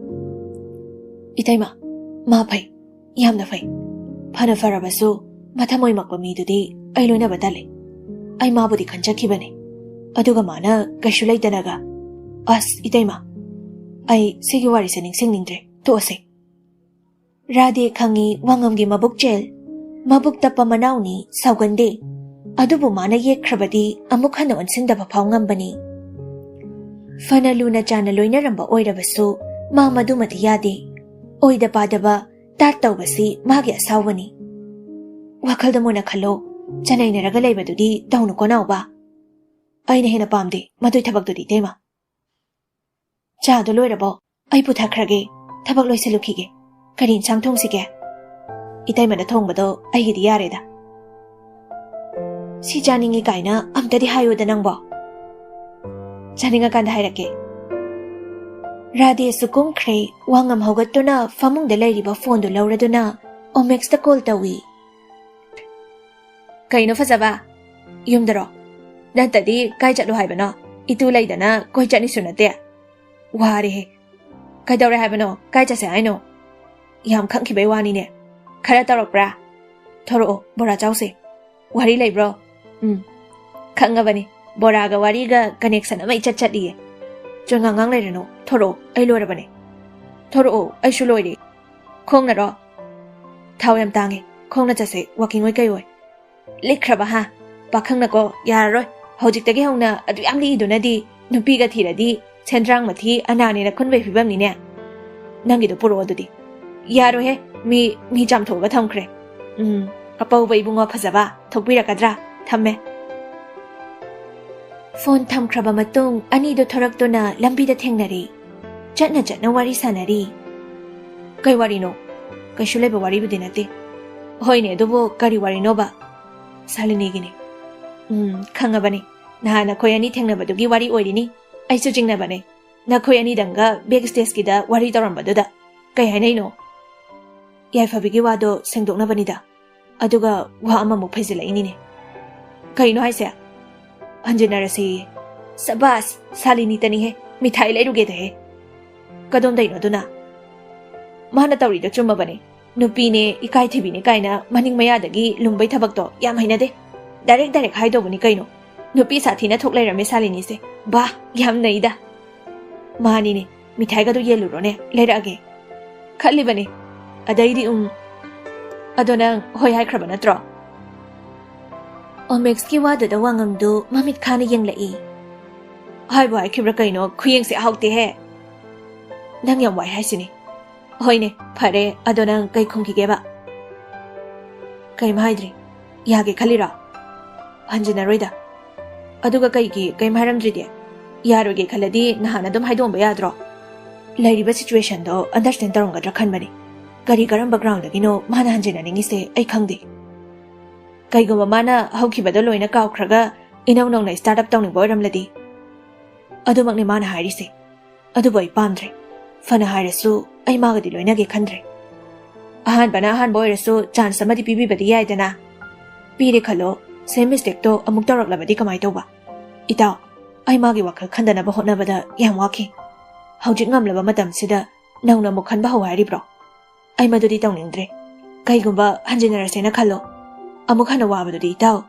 "ꯏꯇꯩꯃ, ꯃꯥ ꯐꯩ, ꯌꯥꯝꯅ ꯐꯩ꯫ ꯐꯅ ꯐꯔꯕꯁꯨ ꯃꯊꯃꯣꯏꯃꯛꯄ ꯃꯤꯗꯨꯗꯤ ꯑꯩ ꯂꯣꯏꯅꯕ ꯇꯜꯂꯤ꯫ ꯑꯩ ꯃꯥꯕꯨꯗꯤ ꯈꯟꯖꯈꯤꯕꯅꯤ, ꯑꯗꯨꯒ ꯃꯥꯅ ꯀꯩꯁꯨ ꯂꯩꯇꯅꯒ꯫ ꯑꯁ, ꯏꯇꯩꯃ, ꯑꯩ ꯁꯤꯒꯤ ꯋꯥꯔꯤꯁꯦ ꯅꯤꯡꯁꯤꯡꯅꯤꯡꯗ꯭ꯔꯦ, ꯇꯣꯛꯑꯁꯦ꯫" ꯔꯥꯙꯦ ꯈꯪꯉꯤ ꯋꯥꯉꯝꯒꯤ ꯃꯕꯨꯛ ꯆꯦꯜ꯫ ꯃꯕꯨꯛ ꯇꯞꯄ ꯃꯅꯥꯎꯅꯤ, ꯁꯥꯎꯒꯟꯗꯦ꯫ ꯑꯗꯨꯕꯨ ꯃꯥꯅ ꯌꯦꯛꯈ꯭ꯔꯕꯗꯤ ꯑꯃꯨꯛ ꯍꯟꯅ ꯑꯣꯟꯁꯤꯟꯗꯕ ꯐꯥꯎ ꯉꯝꯕꯅꯤ꯫ ꯐꯅ ꯂꯨꯅ ꯆꯥꯟꯅ ꯂꯣꯏꯅꯔꯝꯕ ꯑꯣꯏꯔꯕꯁꯨ ꯃꯥ ꯃꯗꯨꯃꯗꯤ ꯌꯥꯗꯦ꯫ ꯑꯣꯏꯗ ꯄꯥꯗꯕ ꯇꯥꯠ ꯇꯧꯕꯁꯤ ꯃꯥꯒꯤ ꯑꯁꯥꯎꯕꯅꯤ꯫ ꯋꯥꯈꯜꯗ ꯃꯨꯟꯅ ꯈꯜꯂꯣ꯫ ꯆꯅꯩꯅꯔꯒ ꯂꯩꯕꯗꯨꯗꯤ ꯇꯧꯅꯨꯀꯣ ꯅꯥꯎꯕ꯫ ꯑꯩꯅ ꯍꯦꯟꯅ ꯄꯥꯝꯗꯦ ꯃꯗꯨꯏ ꯊꯕꯛꯇꯨꯗꯤ ꯏꯇꯩꯃ꯫ ꯆꯥꯗꯣ ꯂꯣꯏꯔꯕꯣ? ꯑꯩ ꯄꯨꯊꯈ꯭ꯔꯒꯦ꯫ ꯊꯕꯛ ꯂꯣꯏꯁꯤꯜꯂꯨꯈꯤꯒꯦ꯫ ꯀꯔꯤ ꯏꯟꯁꯥꯡ ꯊꯣꯡꯁꯤꯒꯦ? ꯏꯇꯩꯃꯅ ꯊꯣꯡꯕꯗꯣ ꯑꯩꯒꯤꯗꯤ ꯌꯥꯔꯦꯗ꯫ ꯁꯤ ꯆꯥꯅꯤꯡꯉꯤ ꯀꯥꯏꯅ ꯑꯝꯇꯗꯤ ꯍꯥꯏꯌꯨꯗ ꯅꯪꯕꯣ꯫ ꯆꯥꯅꯤꯡꯉꯀꯥꯟꯗ ꯍꯥꯏꯔꯛꯀꯦ꯫ ꯔꯥꯙꯦꯁꯨ ꯀꯨꯝꯈ꯭ꯔꯦ꯫ ꯋꯥꯉꯝ ꯍꯧꯒꯠꯇꯨꯅ ꯐꯃꯨꯡꯗ ꯂꯩꯔꯤꯕ ꯐꯣꯟꯗꯨ ꯂꯧꯔꯗꯨꯅ ꯑꯣꯃꯦꯛꯁꯇ ꯀꯣꯜ ꯇꯧꯏ꯫ ꯀꯩꯅꯣ ꯐꯖꯕ? ꯌꯨꯝꯗꯔꯣ? ꯅꯠꯇꯗꯤ ꯀꯥꯏ ꯆꯠꯂꯨ ꯍꯥꯏꯕꯅꯣ? ꯏꯇꯨ ꯂꯩꯗꯅ ꯀꯣꯏ ꯆꯠꯅꯤꯁꯨ ꯅꯠꯇꯦ꯫ ꯋꯥꯔꯦꯍꯦ꯫ ꯀꯩꯗꯧꯔꯦ ꯍꯥꯏꯕꯅꯣ? ꯀꯥꯏ ꯆꯠꯁꯦ ꯍꯥꯏꯅꯣ? ꯌꯥꯝ ꯈꯪꯈꯤꯕꯩ ꯋꯥꯅꯤꯅꯦ꯫ ꯈꯔ ꯇꯧꯔꯛꯄ꯭ꯔꯥ? ꯊꯣꯔꯛꯑꯣ, ꯕꯣꯔꯥ ꯆꯥꯎꯁꯦ꯫ ꯋꯥꯔꯤ ꯂꯩꯕ꯭ꯔꯣ? ꯎꯝ, ꯈꯪꯉꯕꯅꯤ꯫ ꯕꯣꯔꯥꯒ ꯋꯥꯔꯤꯒ ꯀꯅꯦꯛꯁꯟ ꯑꯃ ꯏꯆꯠ ꯆꯠꯂꯤꯌꯦ꯫ ꯆꯣꯏꯉꯥꯡꯉꯥꯡ ꯂꯩꯔꯅꯨ꯫ ꯊꯣꯔꯛꯑꯣ, ꯑꯩ ꯂꯣꯏꯔꯕꯅꯦ꯫ ꯊꯣꯔꯛꯑꯣ, ꯑꯩꯁꯨ ꯂꯣꯏꯔꯦ꯫ ꯈꯣꯡꯅꯔꯣ? ꯊꯥꯎ ꯌꯥꯝ ꯇꯥꯡꯉꯦ꯫ ꯈꯣꯡꯅ ꯆꯠꯁꯦ, ꯋꯥꯀꯤꯡ ꯑꯣꯏ ꯀꯩ ꯑꯣꯏ꯫ ꯂꯤꯛꯈ꯭ꯔꯕ ꯍꯥ? ꯄꯥꯈꯪꯅꯀꯣ, ꯌꯥꯔꯔꯣꯏ꯫ ꯍꯧꯖꯤꯛꯇꯒꯤ ꯍꯧꯅ ꯑꯗꯨ ꯌꯥꯝ ꯂꯤꯛꯏꯗꯨꯅꯗꯤ ꯅꯨꯄꯤꯒ ꯊꯤꯔꯗꯤ ꯁꯦꯟꯗ꯭ꯔꯥꯡ ꯃꯊꯤ ꯑꯅꯥꯅꯦꯅ ꯈꯨꯟꯕꯩ ꯐꯤꯕꯝꯅꯤꯅꯦ꯫ ꯅꯪꯒꯤꯗꯣ ꯄꯨꯔꯛꯑꯣ ꯑꯗꯨꯗꯤ꯫ ꯌꯥꯔꯣꯏꯍꯦ, ꯃꯤ, ꯃꯤ ꯆꯥꯝꯊꯣꯛꯑꯒ ꯊꯝꯈ꯭ꯔꯦ꯫ ꯎꯝ, ꯑꯄꯧꯕ ꯏꯕꯨꯡꯉꯣ ꯐꯖꯕ, ꯊꯣꯛꯄꯤꯔꯛꯀꯗ꯭ꯔꯥ? ꯊꯝꯃꯦ꯫ ꯐꯣꯟ ꯊꯝꯈ꯭ꯔꯕ ꯃꯇꯨꯡ ꯑꯅꯤꯗꯣ ꯊꯣꯔꯛꯇꯨꯅ ꯂꯝꯕꯤꯗ ꯊꯦꯡꯅꯔꯦ꯫ ꯆꯠꯅ ꯆꯠꯅ ꯋꯥꯔꯤ ꯁꯥꯟꯅꯔꯤ꯫ ꯀꯩ ꯋꯥꯔꯤꯅꯣ? ꯀꯩꯁꯨ ꯂꯩꯕ ꯋꯥꯔꯤꯕꯨꯗꯤ ꯅꯠꯇꯦ꯫ ꯍꯣꯏꯅꯦ, ꯑꯗꯨꯕꯨ ꯀꯔꯤ ꯋꯥꯔꯤꯅꯣꯕ? ꯁꯥꯂꯤꯅꯤꯒꯤꯅꯤ꯫ ꯎꯝ, ꯈꯪꯉꯕꯅꯤ꯫ ꯅꯍꯥꯟ ꯑꯩꯈꯣꯏ ꯑꯅꯤ ꯊꯦꯡꯅꯕꯗꯨꯒꯤ ꯋꯥꯔꯤ ꯑꯣꯏꯔꯤꯅꯤ꯫ ꯑꯩꯁꯨ ꯆꯤꯡꯅꯕꯅꯦ꯫ ꯅꯈꯣꯏ ꯑꯅꯤꯗꯪꯒ ꯕꯦꯛ ꯁ꯭ꯇꯦꯖꯀꯤꯗ ꯋꯥꯔꯤ ꯇꯧꯔꯝꯕꯗꯨꯗ꯫ ꯀꯩ ꯍꯥꯏꯅꯩꯅꯣ? ꯌꯥꯏꯐꯕꯤꯒꯤ ꯋꯥꯗꯣ ꯁꯦꯡꯗꯣꯛꯅꯕꯅꯤꯗ꯫ ꯑꯗꯨꯒ ꯋꯥ ꯑꯃꯃꯨꯛ ꯐꯩꯖꯤꯜꯂꯛꯏꯅꯤꯅꯦ꯫ ꯀꯩꯅꯣ ꯍꯥꯏꯁꯦ? ꯍꯟꯖꯤꯟꯅꯔꯁꯦꯌꯦ꯫ ꯁꯕꯥꯁ, ꯁꯥꯂꯤꯅꯤꯇꯅꯤꯍꯦ꯫ ꯃꯤꯊꯥꯏ ꯂꯩꯔꯨꯒꯦꯗꯍꯦ꯫ ꯀꯗꯣꯝꯗꯩꯅꯣ ꯑꯗꯨꯅ? ꯃꯥꯅ ꯇꯧꯔꯤꯗꯣ ꯆꯨꯝꯃꯕꯅꯦ꯫ ꯅꯨꯄꯤꯅꯦ, ꯏꯀꯥꯏ ꯊꯤꯕꯤꯅꯦ ꯀꯥꯏꯅ ꯃꯅꯤꯡ ꯃꯌꯥꯗꯒꯤ ꯂꯨꯝꯕꯩ ꯊꯕꯛꯇꯣ ꯌꯥꯝ ꯍꯩꯅꯗꯦ꯫ ꯗꯥꯏꯔꯦꯛ ꯗꯥꯏꯔꯦꯛ ꯍꯥꯏꯗꯧꯕꯅꯤ ꯀꯩꯅꯣ꯫ ꯅꯨꯄꯤ ꯁꯥꯊꯤꯅ ꯊꯣꯛ ꯂꯩꯔꯝꯃꯦ ꯁꯥꯂꯤꯅꯤꯁꯦ꯫ ꯕꯥ, ꯌꯥꯝ ꯅꯩꯗ꯫ ꯃꯥꯅꯤꯅꯦ, ꯃꯤꯊꯥꯏꯒꯗꯣ ꯌꯦꯜꯂꯨꯔꯣꯅꯦ, ꯂꯩꯔꯛꯑꯒꯦ꯫ ꯈꯜꯂꯤꯕꯅꯦ꯫ ꯑꯗꯩꯗꯤ ꯎꯝ꯫ ꯑꯗꯣ ꯅꯪ ꯍꯣꯏ ꯍꯥꯏꯈ꯭ꯔꯕ ꯅꯠꯇ꯭ꯔꯣ? ꯑꯣꯃꯦꯛꯁꯀꯤ ꯋꯥꯗꯨꯗ ꯋꯥꯉꯝꯗꯨ ꯃꯃꯤꯠ ꯈꯥꯅ ꯌꯦꯡꯂꯛꯏ꯫ ꯍꯥꯏꯕꯨ ꯍꯥꯏꯈꯤꯕ꯭ꯔꯥ ꯀꯩꯅꯣ, ꯈꯨꯌꯦꯡꯁꯦ ꯍꯥꯎꯇꯦꯍꯦ꯫ ꯅꯪ ꯌꯥꯝ ꯋꯥꯏ ꯍꯥꯏꯁꯤꯅꯤ꯫ ꯍꯣꯏꯅꯦ, ꯐꯔꯦ, ꯑꯗꯣ ꯅꯪ ꯀꯩ ꯈꯨꯝꯈꯤꯒꯦꯕ? ꯀꯩꯝ ꯍꯥꯏꯗ꯭ꯔꯤ꯫ ꯌꯥꯒꯦ ꯈꯜꯂꯤꯔꯣ? ꯍꯟꯖꯤꯟꯅꯔꯣꯏꯗ꯫ ꯑꯗꯨꯒ ꯀꯩꯒꯤ ꯀꯩꯝ ꯍꯥꯏꯔꯝꯗ꯭ꯔꯤꯗꯤ? ꯌꯥꯔꯣꯏꯒꯦ ꯈꯜꯂꯗꯤ ꯅꯍꯥꯟ ꯑꯗꯨꯝ ꯍꯥꯏꯗꯣꯛꯑꯝꯕ ꯌꯥꯗ꯭ꯔꯣ? ꯂꯩꯔꯤꯕ situationꯗꯣ understand ꯇꯧꯔꯝꯒꯗ꯭ꯔꯥ ꯈꯟꯕꯅꯤ꯫ ꯀꯔꯤ ꯀꯔꯝꯕ groundꯗꯒꯤꯅꯣ ꯃꯥꯅ ꯍꯟꯖꯤꯟꯅꯅꯤꯡꯉꯤꯁꯦ ꯑꯩ ꯈꯪꯗꯦ꯫ ꯀꯩꯒꯨꯝꯕ ꯃꯥꯅ ꯍꯧꯈꯤꯕꯗꯣ ꯂꯣꯏꯅ ꯀꯥꯎꯈ꯭ꯔꯒ ꯏꯅꯧ ꯅꯧꯅ start up ꯇꯧꯅꯤꯡꯕ ꯑꯣꯏꯔꯝꯂꯗꯤ? ꯑꯗꯨꯃꯛꯅꯤ ꯃꯥꯅ ꯍꯥꯏꯔꯤꯁꯦ꯫ ꯑꯗꯨꯕꯨ ꯑꯩ ꯄꯥꯝꯗ꯭ꯔꯦ꯫ ꯐꯅ ꯍꯥꯏꯔꯁꯨ ꯑꯩ ꯃꯥꯒꯗꯤ ꯂꯣꯏꯅꯒꯦ ꯈꯟꯗ꯭ꯔꯦ꯫ ꯑꯍꯥꯟꯕꯅ ꯑꯍꯥꯟꯕ ꯑꯣꯏꯔꯁꯨ chance ꯑꯃꯗꯤ ꯄꯤꯕꯤꯕꯗꯤ ꯌꯥꯏꯗꯅ? ꯄꯤꯔꯦ ꯈꯜꯂꯣ, same mistakeꯇꯣ ꯑꯃꯨꯛ ꯇꯧꯔꯛꯂꯕꯗꯤ ꯀꯃꯥꯏ ꯇꯧꯕ? ꯏꯇꯥꯎ, ꯑꯩ ꯃꯥꯒꯤ ꯋꯥꯈꯜ ꯈꯟꯗꯅꯕ ꯍꯣꯠꯅꯕꯗ ꯌꯥꯝ ꯋꯥꯈꯤ꯫ ꯍꯧꯖꯤꯛ ꯉꯝꯂꯕ ꯃꯇꯝꯁꯤꯗ ꯅꯧꯅ ꯑꯃꯨꯛ ꯈꯟꯕ ꯍꯧ ꯍꯥꯏꯔꯤꯕ꯭ꯔꯣ? ꯑꯩ ꯃꯗꯨꯗꯤ ꯇꯧꯅꯤꯡꯗ꯭ꯔꯦ꯫ ꯀꯩꯒꯨꯝꯕ ꯍꯟꯖꯤꯟꯅꯔꯁꯦꯅ ꯈꯜꯂꯣ, ꯑꯃꯨꯛ ꯍꯟꯅ ꯋꯥꯕꯗꯨꯗꯤ ꯏꯇꯥꯎ꯫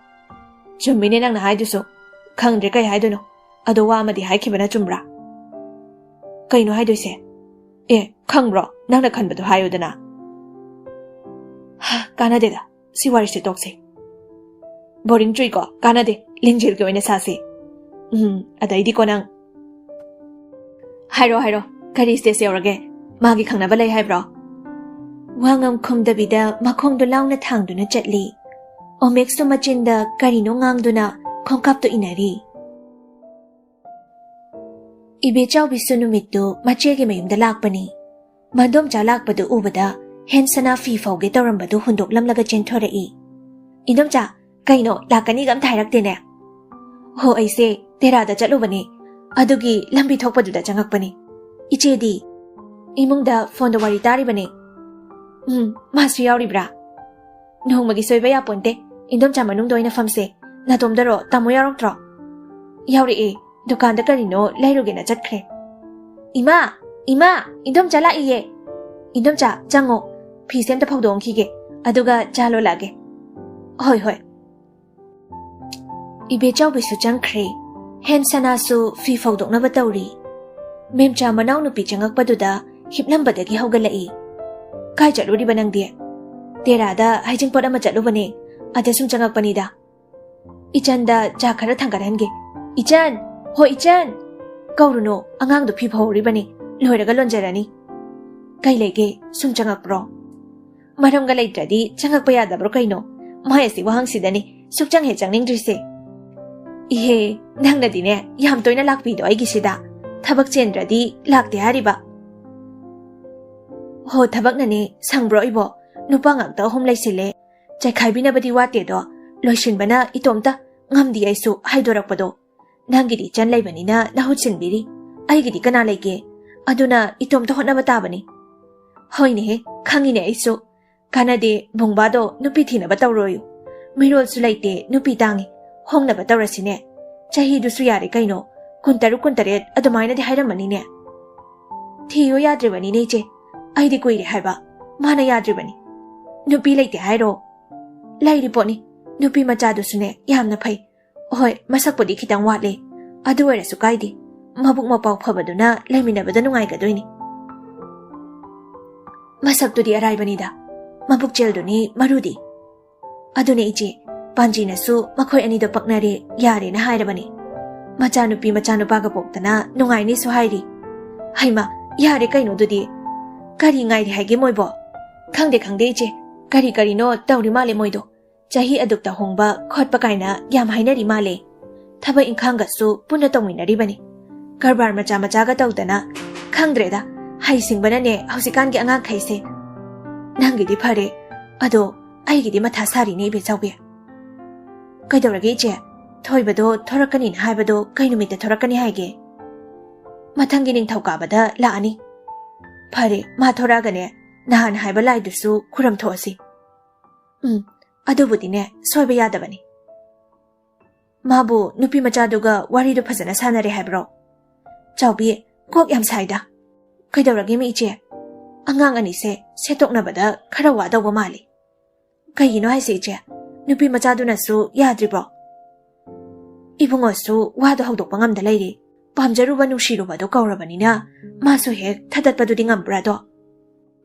ꯆꯨꯝꯃꯤꯅꯦ ꯅꯪꯅ ꯍꯥꯏꯗꯨꯁꯨ꯫ ꯈꯪꯗ꯭ꯔꯦ ꯀꯩ ꯍꯥꯏꯗꯣꯏꯅꯣ꯫ ꯑꯗꯣ ꯋꯥ ꯑꯃꯗꯤ ꯍꯥꯏꯈꯤꯕꯅ ꯆꯨꯝꯕ꯭ꯔꯥ? ꯀꯩꯅꯣ ꯍꯥꯏꯗꯣꯏꯁꯦ? ꯑꯦ, ꯈꯪꯕ꯭ꯔꯣ? ꯅꯪꯅ ꯈꯟꯕꯗꯣ ꯍꯥꯏꯌꯨꯗꯅ꯫ ꯍꯥ, ꯀꯥꯟꯅꯗꯦꯗ꯫ ꯁꯤ ꯋꯥꯔꯤꯁꯦ ꯇꯣꯛꯁꯦ꯫ Boring ꯆꯨꯏꯀꯣ? ꯀꯥꯟꯅꯗꯦ꯫ ꯂꯤꯡꯖꯦꯜꯒꯤ ꯑꯣꯏꯅ ꯁꯥꯁꯦ꯫ ꯎꯝ, ꯑꯗꯩꯗꯤꯀꯣ ꯅꯪ꯫ ꯍꯥꯏꯔꯣ, ꯍꯥꯏꯔꯣ꯫ ꯀꯔꯤ stage ꯌꯧꯔꯒꯦ? ꯃꯥꯒꯤ ꯈꯪꯅꯕ ꯂꯩ ꯍꯥꯏꯕ꯭ꯔꯣ? ꯋꯥ ꯉꯝ ꯈꯨꯝꯗꯕꯤꯗ ꯃꯈꯣꯡꯗꯣ ꯂꯥꯎꯅ ꯊꯥꯡꯗꯨꯅ ꯆꯠꯂꯤ꯫ ꯑꯣꯃꯦꯛꯁꯇꯣ ꯃꯆꯤꯟꯗ ꯀꯔꯤꯅꯣ ꯉꯥꯡꯗꯨꯅ ꯈꯣꯡꯀꯥꯞꯇꯣ ꯏꯟꯅꯔꯤ꯫ ꯏꯕꯦꯆꯥꯎꯕꯤꯁꯨ ꯅꯨꯃꯤꯠꯇꯨ ꯃꯆꯦꯒꯤ ꯃꯌꯨꯝꯗ ꯂꯥꯛꯄꯅꯤ꯫ ꯃꯗꯣꯝꯆꯥ ꯂꯥꯛꯄꯗꯨ ꯎꯕꯗ ꯍꯦꯟꯁꯅꯥ ꯐꯤ ꯐꯧꯒꯦ ꯇꯧꯔꯝꯕꯗꯨ ꯍꯨꯟꯗꯣꯛꯂꯝꯂꯒ ꯆꯦꯟꯊꯣꯔꯛꯏ꯫ "ꯏꯟꯗꯣꯝꯆꯥ, ꯀꯩꯅꯣ ꯂꯥꯛꯀꯅꯤꯒ ꯑꯝꯇ ꯍꯥꯏꯔꯛꯇꯦꯅꯦ?" "ꯍꯣ, ꯑꯩꯁꯦ ꯇꯦꯔꯥꯗ ꯆꯠꯂꯨꯕꯅꯦ, ꯑꯗꯨꯒꯤ ꯂꯝꯕꯤ ꯊꯣꯛꯄꯗꯨꯗ ꯆꯪꯉꯛꯄꯅꯤ꯫ ꯏꯆꯦꯗꯤ?" "ꯏꯃꯨꯡꯗ ꯐꯣꯟꯗ ꯋꯥꯔꯤ ꯇꯥꯔꯤꯕꯅꯦ꯫" "ꯎꯝ, ꯃꯥꯁꯨ ꯌꯥꯎꯔꯤꯕ꯭ꯔꯥ?" "ꯅꯣꯡꯃꯒꯤ ꯁꯣꯏꯕ ꯌꯥꯄꯣꯟꯇꯦ꯫ ꯏꯟꯗꯣꯝꯆꯥ ꯃꯅꯨꯡꯗ ꯑꯣꯏꯅ ꯐꯝꯁꯦ꯫ ꯅꯥꯇꯣꯝꯗꯔꯣ? ꯇꯥꯃꯣ ꯌꯥꯎꯔꯛꯇ꯭ꯔꯣ?" "ꯌꯥꯎꯔꯛꯑꯦ꯫ ꯗꯨꯀꯥꯟꯗ ꯀꯔꯤꯅꯣ ꯂꯩꯔꯨꯒꯦꯅ ꯆꯠꯈ꯭ꯔꯦ꯫" "ꯏꯃꯥ! ꯏꯃꯥ! ꯏꯟꯗꯣꯝꯆꯥ ꯂꯥꯛꯏꯌꯦ!" "ꯏꯟꯗꯣꯝꯆꯥ, ꯆꯪꯉꯣ꯫ ꯐꯤꯁꯦ ꯑꯝꯇ ꯐꯧꯗꯣꯛꯑꯝꯈꯤꯒꯦ꯫ ꯑꯗꯨꯒ ꯆꯥ ꯂꯣꯜꯂꯛꯑꯒꯦ꯫" "ꯍꯣꯏ, ꯍꯣꯏ꯫" ꯏꯕꯦꯆꯥꯎꯕꯤꯁꯨ ꯆꯪꯈ꯭ꯔꯦ꯫ ꯍꯦꯟꯁꯅꯥꯁꯨ ꯐꯤ ꯐꯧꯗꯣꯛꯅꯕ ꯇꯧꯔꯤ꯫ ꯃꯦꯝꯆꯥ ꯃꯅꯥꯎꯅꯨꯄꯤ ꯆꯪꯉꯛꯄꯗꯨꯗ ꯍꯤꯞꯂꯝꯕꯗꯒꯤ ꯍꯧꯒꯠꯂꯛꯏ꯫ "ꯀꯥꯏ ꯆꯠꯂꯨꯔꯤꯕ ꯅꯪꯗꯤ?" "ꯇꯦꯔꯥꯗ ꯍꯩꯖꯤꯡꯄꯣꯠ ꯑꯃ ꯆꯠꯂꯨꯕꯅꯦ꯫ ꯑꯗ ꯁꯨꯝ ꯆꯪꯉꯛꯄꯅꯤꯗ꯫" "ꯏꯆꯟꯗ ꯆꯥ ꯈꯔ ꯊꯥꯡꯒꯠꯍꯟꯒꯦ꯫ ꯏꯆꯟ! ꯍꯣ ꯏꯆꯟ!" "ꯀꯧꯔꯨꯅꯨ, ꯑꯉꯥꯡꯗꯣ ꯐꯤ ꯐꯧꯍꯧꯔꯤꯕꯅꯤ, ꯂꯣꯏꯔꯒ ꯂꯣꯟꯖꯔꯅꯤ꯫" "ꯀꯩ ꯂꯩꯒꯦ? ꯁꯨꯝ ꯆꯪꯉꯛꯄ꯭ꯔꯣ?" ꯃꯔꯝꯒ ꯂꯩꯇ꯭ꯔꯗꯤ ꯆꯪꯉꯛꯄ ꯌꯥꯗꯕ꯭ꯔꯣ ꯀꯩꯅꯣ? ꯃꯥꯏ ꯑꯁꯤ ꯋꯥꯍꯪꯁꯤꯗꯅꯤ ꯁꯨꯛꯆꯪ ꯍꯦꯛ ꯆꯪꯅꯤꯡꯗ꯭ꯔꯤꯁꯦ꯫ ꯏꯍꯦ, ꯅꯪꯅꯗꯤꯅꯦ ꯌꯥꯝ ꯇꯣꯏꯅ ꯂꯥꯛꯄꯤꯗꯣ ꯑꯩꯒꯤꯁꯤꯗ꯫ ꯊꯕꯛ ꯆꯦꯟꯗ꯭ꯔꯗꯤ ꯂꯥꯛꯇꯦ ꯍꯥꯏꯔꯤꯕ꯫ ꯍꯣ, ꯊꯕꯛꯅꯅꯦ, ꯁꯪꯕ꯭ꯔꯣ ꯏꯕꯣ? ꯅꯨꯄꯥ ꯉꯥꯛꯇ ꯑꯍꯨꯝ ꯂꯩꯁꯤꯜꯂꯦ꯫ ꯆꯥꯏꯈꯥꯏꯕꯤꯅꯕꯗꯤ ꯋꯥꯠꯇꯦꯗꯣ, ꯂꯣꯏꯁꯤꯟꯕꯅ ꯏꯇꯣꯝꯇ ꯉꯝꯗꯤ ꯑꯩꯁꯨ ꯍꯥꯏꯗꯣꯔꯛꯄꯗꯣ꯫ ꯅꯪꯒꯤꯗꯤ ꯏꯆꯟ ꯂꯩꯕꯅꯤꯅ ꯅꯍꯨꯠ ꯁꯤꯟꯕꯤꯔꯤ, ꯑꯩꯒꯤꯗꯤ ꯀꯅꯥ ꯂꯩꯒꯦ? ꯑꯗꯨꯅ ꯏꯇꯣꯝꯇ ꯍꯣꯠꯅꯕ ꯇꯥꯕꯅꯤ꯫ ꯍꯣꯏꯅꯦꯍꯦ, ꯈꯪꯉꯤꯅꯦ ꯑꯩꯁꯨ꯫ ꯀꯥꯟꯅꯗꯦ, ꯕꯨꯡꯕꯥꯗꯣ ꯅꯨꯄꯤ ꯊꯤꯅꯕ ꯇꯧꯔꯣꯌꯨ꯫ ꯃꯤꯔꯣꯜꯁꯨ ꯂꯩꯇꯦ, ꯅꯨꯄꯤ ꯇꯥꯡꯉꯤ, ꯍꯣꯡꯅꯕ ꯇꯧꯔꯁꯤꯅꯦ꯫ ꯆꯍꯤꯗꯨꯁꯨ ꯌꯥꯔꯦ ꯀꯩꯅꯣ, ꯀꯨꯟꯇꯔꯨꯛ ꯀꯨꯟꯇꯔꯦꯠ ꯑꯗꯨꯃꯥꯏꯅꯗꯤ ꯍꯥꯏꯔꯝꯃꯅꯤꯅꯦ꯫ ꯊꯤꯌꯣ ꯌꯥꯗ꯭ꯔꯤꯕꯅꯤꯅꯦ ꯏꯆꯦ, ꯑꯩꯗꯤ ꯀꯨꯏꯔꯦ ꯍꯥꯏꯕ, ꯃꯥꯅ ꯌꯥꯗ꯭ꯔꯤꯕꯅꯤ꯫ ꯅꯨꯄꯤ ꯂꯩꯇꯦ ꯍꯥꯏꯔꯣ? ꯂꯩꯔꯤ ꯄꯣꯠꯅꯤ, ꯅꯨꯄꯤ ꯃꯆꯥꯗꯨꯁꯨꯅꯦ ꯌꯥꯝꯅ ꯐꯩ꯫ ꯍꯣꯏ, ꯃꯁꯛꯄꯨꯗꯤ ꯈꯤꯇꯪ ꯋꯥꯠꯂꯦ, ꯑꯗꯨ ꯑꯣꯏꯔꯁꯨ ꯀꯥꯏꯗꯦ, ꯃꯕꯨꯛ ꯃꯄꯥꯎ ꯐꯕꯗꯨꯅ ꯂꯩꯃꯤꯟꯅꯕꯗ ꯅꯨꯡꯉꯥꯏꯒꯗꯣꯏꯅꯤ꯫ ꯃꯁꯛꯇꯨꯗꯤ ꯑꯔꯥꯏꯕꯅꯤꯗ, ꯃꯕꯨꯛ ꯆꯦꯜꯗꯨꯅꯤ ꯃꯔꯨꯗꯤ꯫ ꯑꯗꯨꯅꯦ ꯏꯆꯦ, ꯄꯥꯟꯖꯤꯅꯁꯨ ꯃꯈꯣꯏ ꯑꯅꯤꯗꯣ ꯄꯛꯅꯔꯦ, ꯌꯥꯔꯦꯅ ꯍꯥꯏꯔꯕꯅꯤ꯫ ꯃꯆꯥꯅꯨꯄꯤ ꯃꯆꯥꯅꯨꯄꯥꯒ ꯄꯣꯛꯇꯅ ꯅꯨꯡꯉꯥꯏꯅꯤꯁꯨ ꯍꯥꯏꯔꯤ꯫ ꯍꯩꯃ, ꯌꯥꯔꯦ ꯀꯩꯅꯣꯗꯨꯗꯤ꯫ ꯀꯔꯤ ꯉꯥꯏꯔꯤ ꯍꯥꯏꯒꯦ ꯃꯣꯏꯕꯣ? ꯈꯪꯗꯦ ꯈꯪꯗꯦ ꯏꯆꯦ, ꯀꯔꯤ ꯀꯔꯤꯅꯣ ꯇꯧꯔꯤ ꯃꯥꯜꯂꯦ ꯃꯣꯏꯗꯣ꯫ ꯆꯍꯤ ꯑꯗꯨꯛꯇ ꯍꯣꯡꯕ ꯈꯣꯠꯄ ꯀꯥꯏꯅ ꯌꯥꯝ ꯍꯥꯏꯅꯔꯤ ꯃꯥꯜꯂꯦ꯫ ꯊꯕꯛ ꯏꯪꯈꯥꯡꯒꯁꯨ ꯄꯨꯟꯅ ꯇꯧꯃꯤꯟꯅꯔꯤꯕꯅꯤ꯫ ꯀꯔꯕꯥꯔ ꯃꯆꯥ ꯃꯆꯥꯒ ꯇꯧꯗꯅ꯫ ꯈꯪꯗ꯭ꯔꯦꯗ, ꯍꯩꯁꯤꯡꯕꯅꯅꯦ ꯍꯧꯖꯤꯛꯀꯥꯟꯒꯤ ꯑꯉꯥꯡꯈꯩꯁꯦ꯫ ꯅꯪꯒꯤꯗꯤ ꯐꯔꯦ, ꯑꯗꯣ ꯑꯩꯒꯤꯗꯤ ꯃꯊꯥ ꯁꯥꯔꯤꯅꯦ ꯏꯕꯦꯆꯥꯎꯕꯤ꯫ ꯀꯩꯗꯧꯔꯒꯦ ꯏꯆꯦ? ꯊꯣꯏꯕꯗꯣ ꯊꯣꯔꯛꯀꯅꯤꯅ ꯍꯥꯏꯕꯗꯣ ꯀꯩ ꯅꯨꯃꯤꯠꯇ ꯊꯣꯔꯛꯀꯅꯤ ꯍꯥꯏꯒꯦ? ꯃꯊꯪꯒꯤ ꯅꯤꯡꯊꯧꯀꯥꯕꯗ ꯂꯥꯛꯑꯅꯤ꯫ ꯐꯔꯦ, ꯃꯥ ꯊꯣꯔꯛꯑꯒꯅꯦ ꯅꯍꯥꯟ ꯍꯥꯏꯕ ꯂꯥꯏꯗꯨꯁꯨ ꯈꯨꯔꯝ ꯊꯣꯛꯑꯁꯤ꯫ ꯎꯝ, ꯑꯗꯨꯕꯨꯗꯤꯅꯦ ꯁꯣꯏꯕ ꯌꯥꯗꯕꯅꯤ꯫ ꯃꯥꯕꯨ ꯅꯨꯄꯤ ꯃꯆꯥꯗꯨꯒ ꯋꯥꯔꯤꯗꯨ ꯐꯖꯅ ꯁꯥꯟꯅꯔꯦ ꯍꯥꯏꯕ꯭ꯔꯣ? ꯆꯥꯎꯕꯤ, ꯀꯣꯛ ꯌꯥꯝ ꯁꯥꯏꯗ꯫ ꯀꯩꯗꯧꯔꯒꯦ ꯃꯤ ꯏꯆꯦ? ꯑꯉꯥꯡ ꯑꯅꯤꯁꯦ ꯁꯦꯠꯇꯣꯛꯅꯕꯗ ꯈꯔ ꯋꯥꯗꯧꯕ ꯃꯥꯜꯂꯤ꯫ ꯀꯩꯒꯤꯅꯣ ꯍꯥꯏꯁꯦ ꯏꯆꯦ? ꯅꯨꯄꯤ ꯃꯆꯥꯗꯨꯅꯁꯨ ꯌꯥꯗ꯭ꯔꯤꯕ꯭ꯔꯣ? ꯏꯕꯨꯡꯉꯣꯁꯨ ꯋꯥꯗꯣ ꯍꯧꯗꯣꯛꯄ ꯉꯝꯗ ꯂꯩꯔꯤ꯫ ꯄꯥꯝꯖꯔꯨꯕ ꯅꯨꯡꯁꯤꯔꯨꯕꯗꯣ ꯀꯧꯔꯕꯅꯤꯅ ꯃꯥꯁꯨ ꯍꯦꯛ ꯊꯥꯗꯠꯄꯗꯨꯗꯤ ꯉꯝꯕ꯭ꯔꯥꯗꯣ?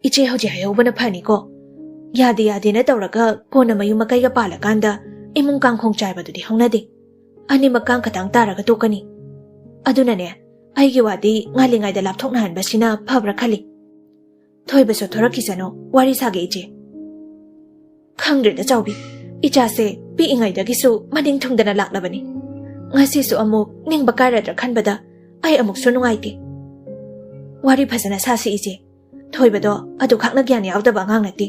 ꯏꯆꯦ ꯍꯧꯖꯤꯛ ꯍꯥꯏꯍꯧꯕꯅ ꯐꯅꯤꯀꯣ꯫ ꯌꯥꯗꯦ ꯌꯥꯗꯦꯅ ꯇꯧꯔꯒ ꯀꯣꯟꯅ ꯃꯌꯨꯝ ꯃꯀꯩꯒ ꯄꯥꯜꯂꯀꯥꯟꯗ ꯏꯃꯨꯡ ꯀꯥꯡꯈꯣꯡ ꯆꯥꯏꯕꯗꯨꯗꯤ ꯍꯧꯅꯗꯦ꯫ ꯑꯅꯤꯃꯛ ꯀꯥꯡ ꯈꯇꯥꯡ ꯇꯥꯔꯒ ꯇꯣꯛꯀꯅꯤ꯫ ꯑꯗꯨꯅꯅꯦ, ꯑꯩꯒꯤ ꯋꯥꯗꯤ ꯉꯥꯜꯂꯤꯉꯩꯗ ꯂꯥꯞꯊꯣꯛꯅꯍꯟꯕꯁꯤꯅ ꯐꯕ꯭ꯔꯥ ꯈꯜꯂꯤ꯫ ꯊꯣꯏꯕꯁꯨ ꯊꯣꯔꯛꯈꯤꯁꯅꯨ, ꯋꯥꯔꯤ ꯁꯥꯒꯦ ꯏꯆꯦ꯫ ꯈꯪꯗ꯭ꯔꯦꯗ ꯆꯥꯎꯕꯤ, ꯏꯆꯥꯁꯦ ꯄꯤꯛꯏꯉꯩꯗꯒꯤꯁꯨ ꯃꯅꯤꯡ ꯊꯨꯡꯗꯅ ꯂꯥꯛꯂꯕꯅꯤ꯫ ꯉꯁꯤꯁꯨ ꯑꯃꯨꯛ ꯅꯤꯡꯕ ꯀꯥꯏꯔꯗ꯭ꯔꯥ ꯈꯟꯕꯗ ꯑꯩ ꯑꯃꯨꯛꯁꯨ ꯅꯨꯡꯉꯥꯏꯇꯦ꯫ ꯋꯥꯔꯤ ꯐꯖꯅ ꯁꯥꯁꯤ ꯏꯆꯦ꯫ ꯊꯣꯏꯕꯗꯣ ꯑꯗꯨꯈꯛꯅ ꯒ꯭ꯌꯥꯟ ꯌꯥꯎꯗꯕ ꯑꯉꯥꯡ ꯅꯠꯇꯦ꯫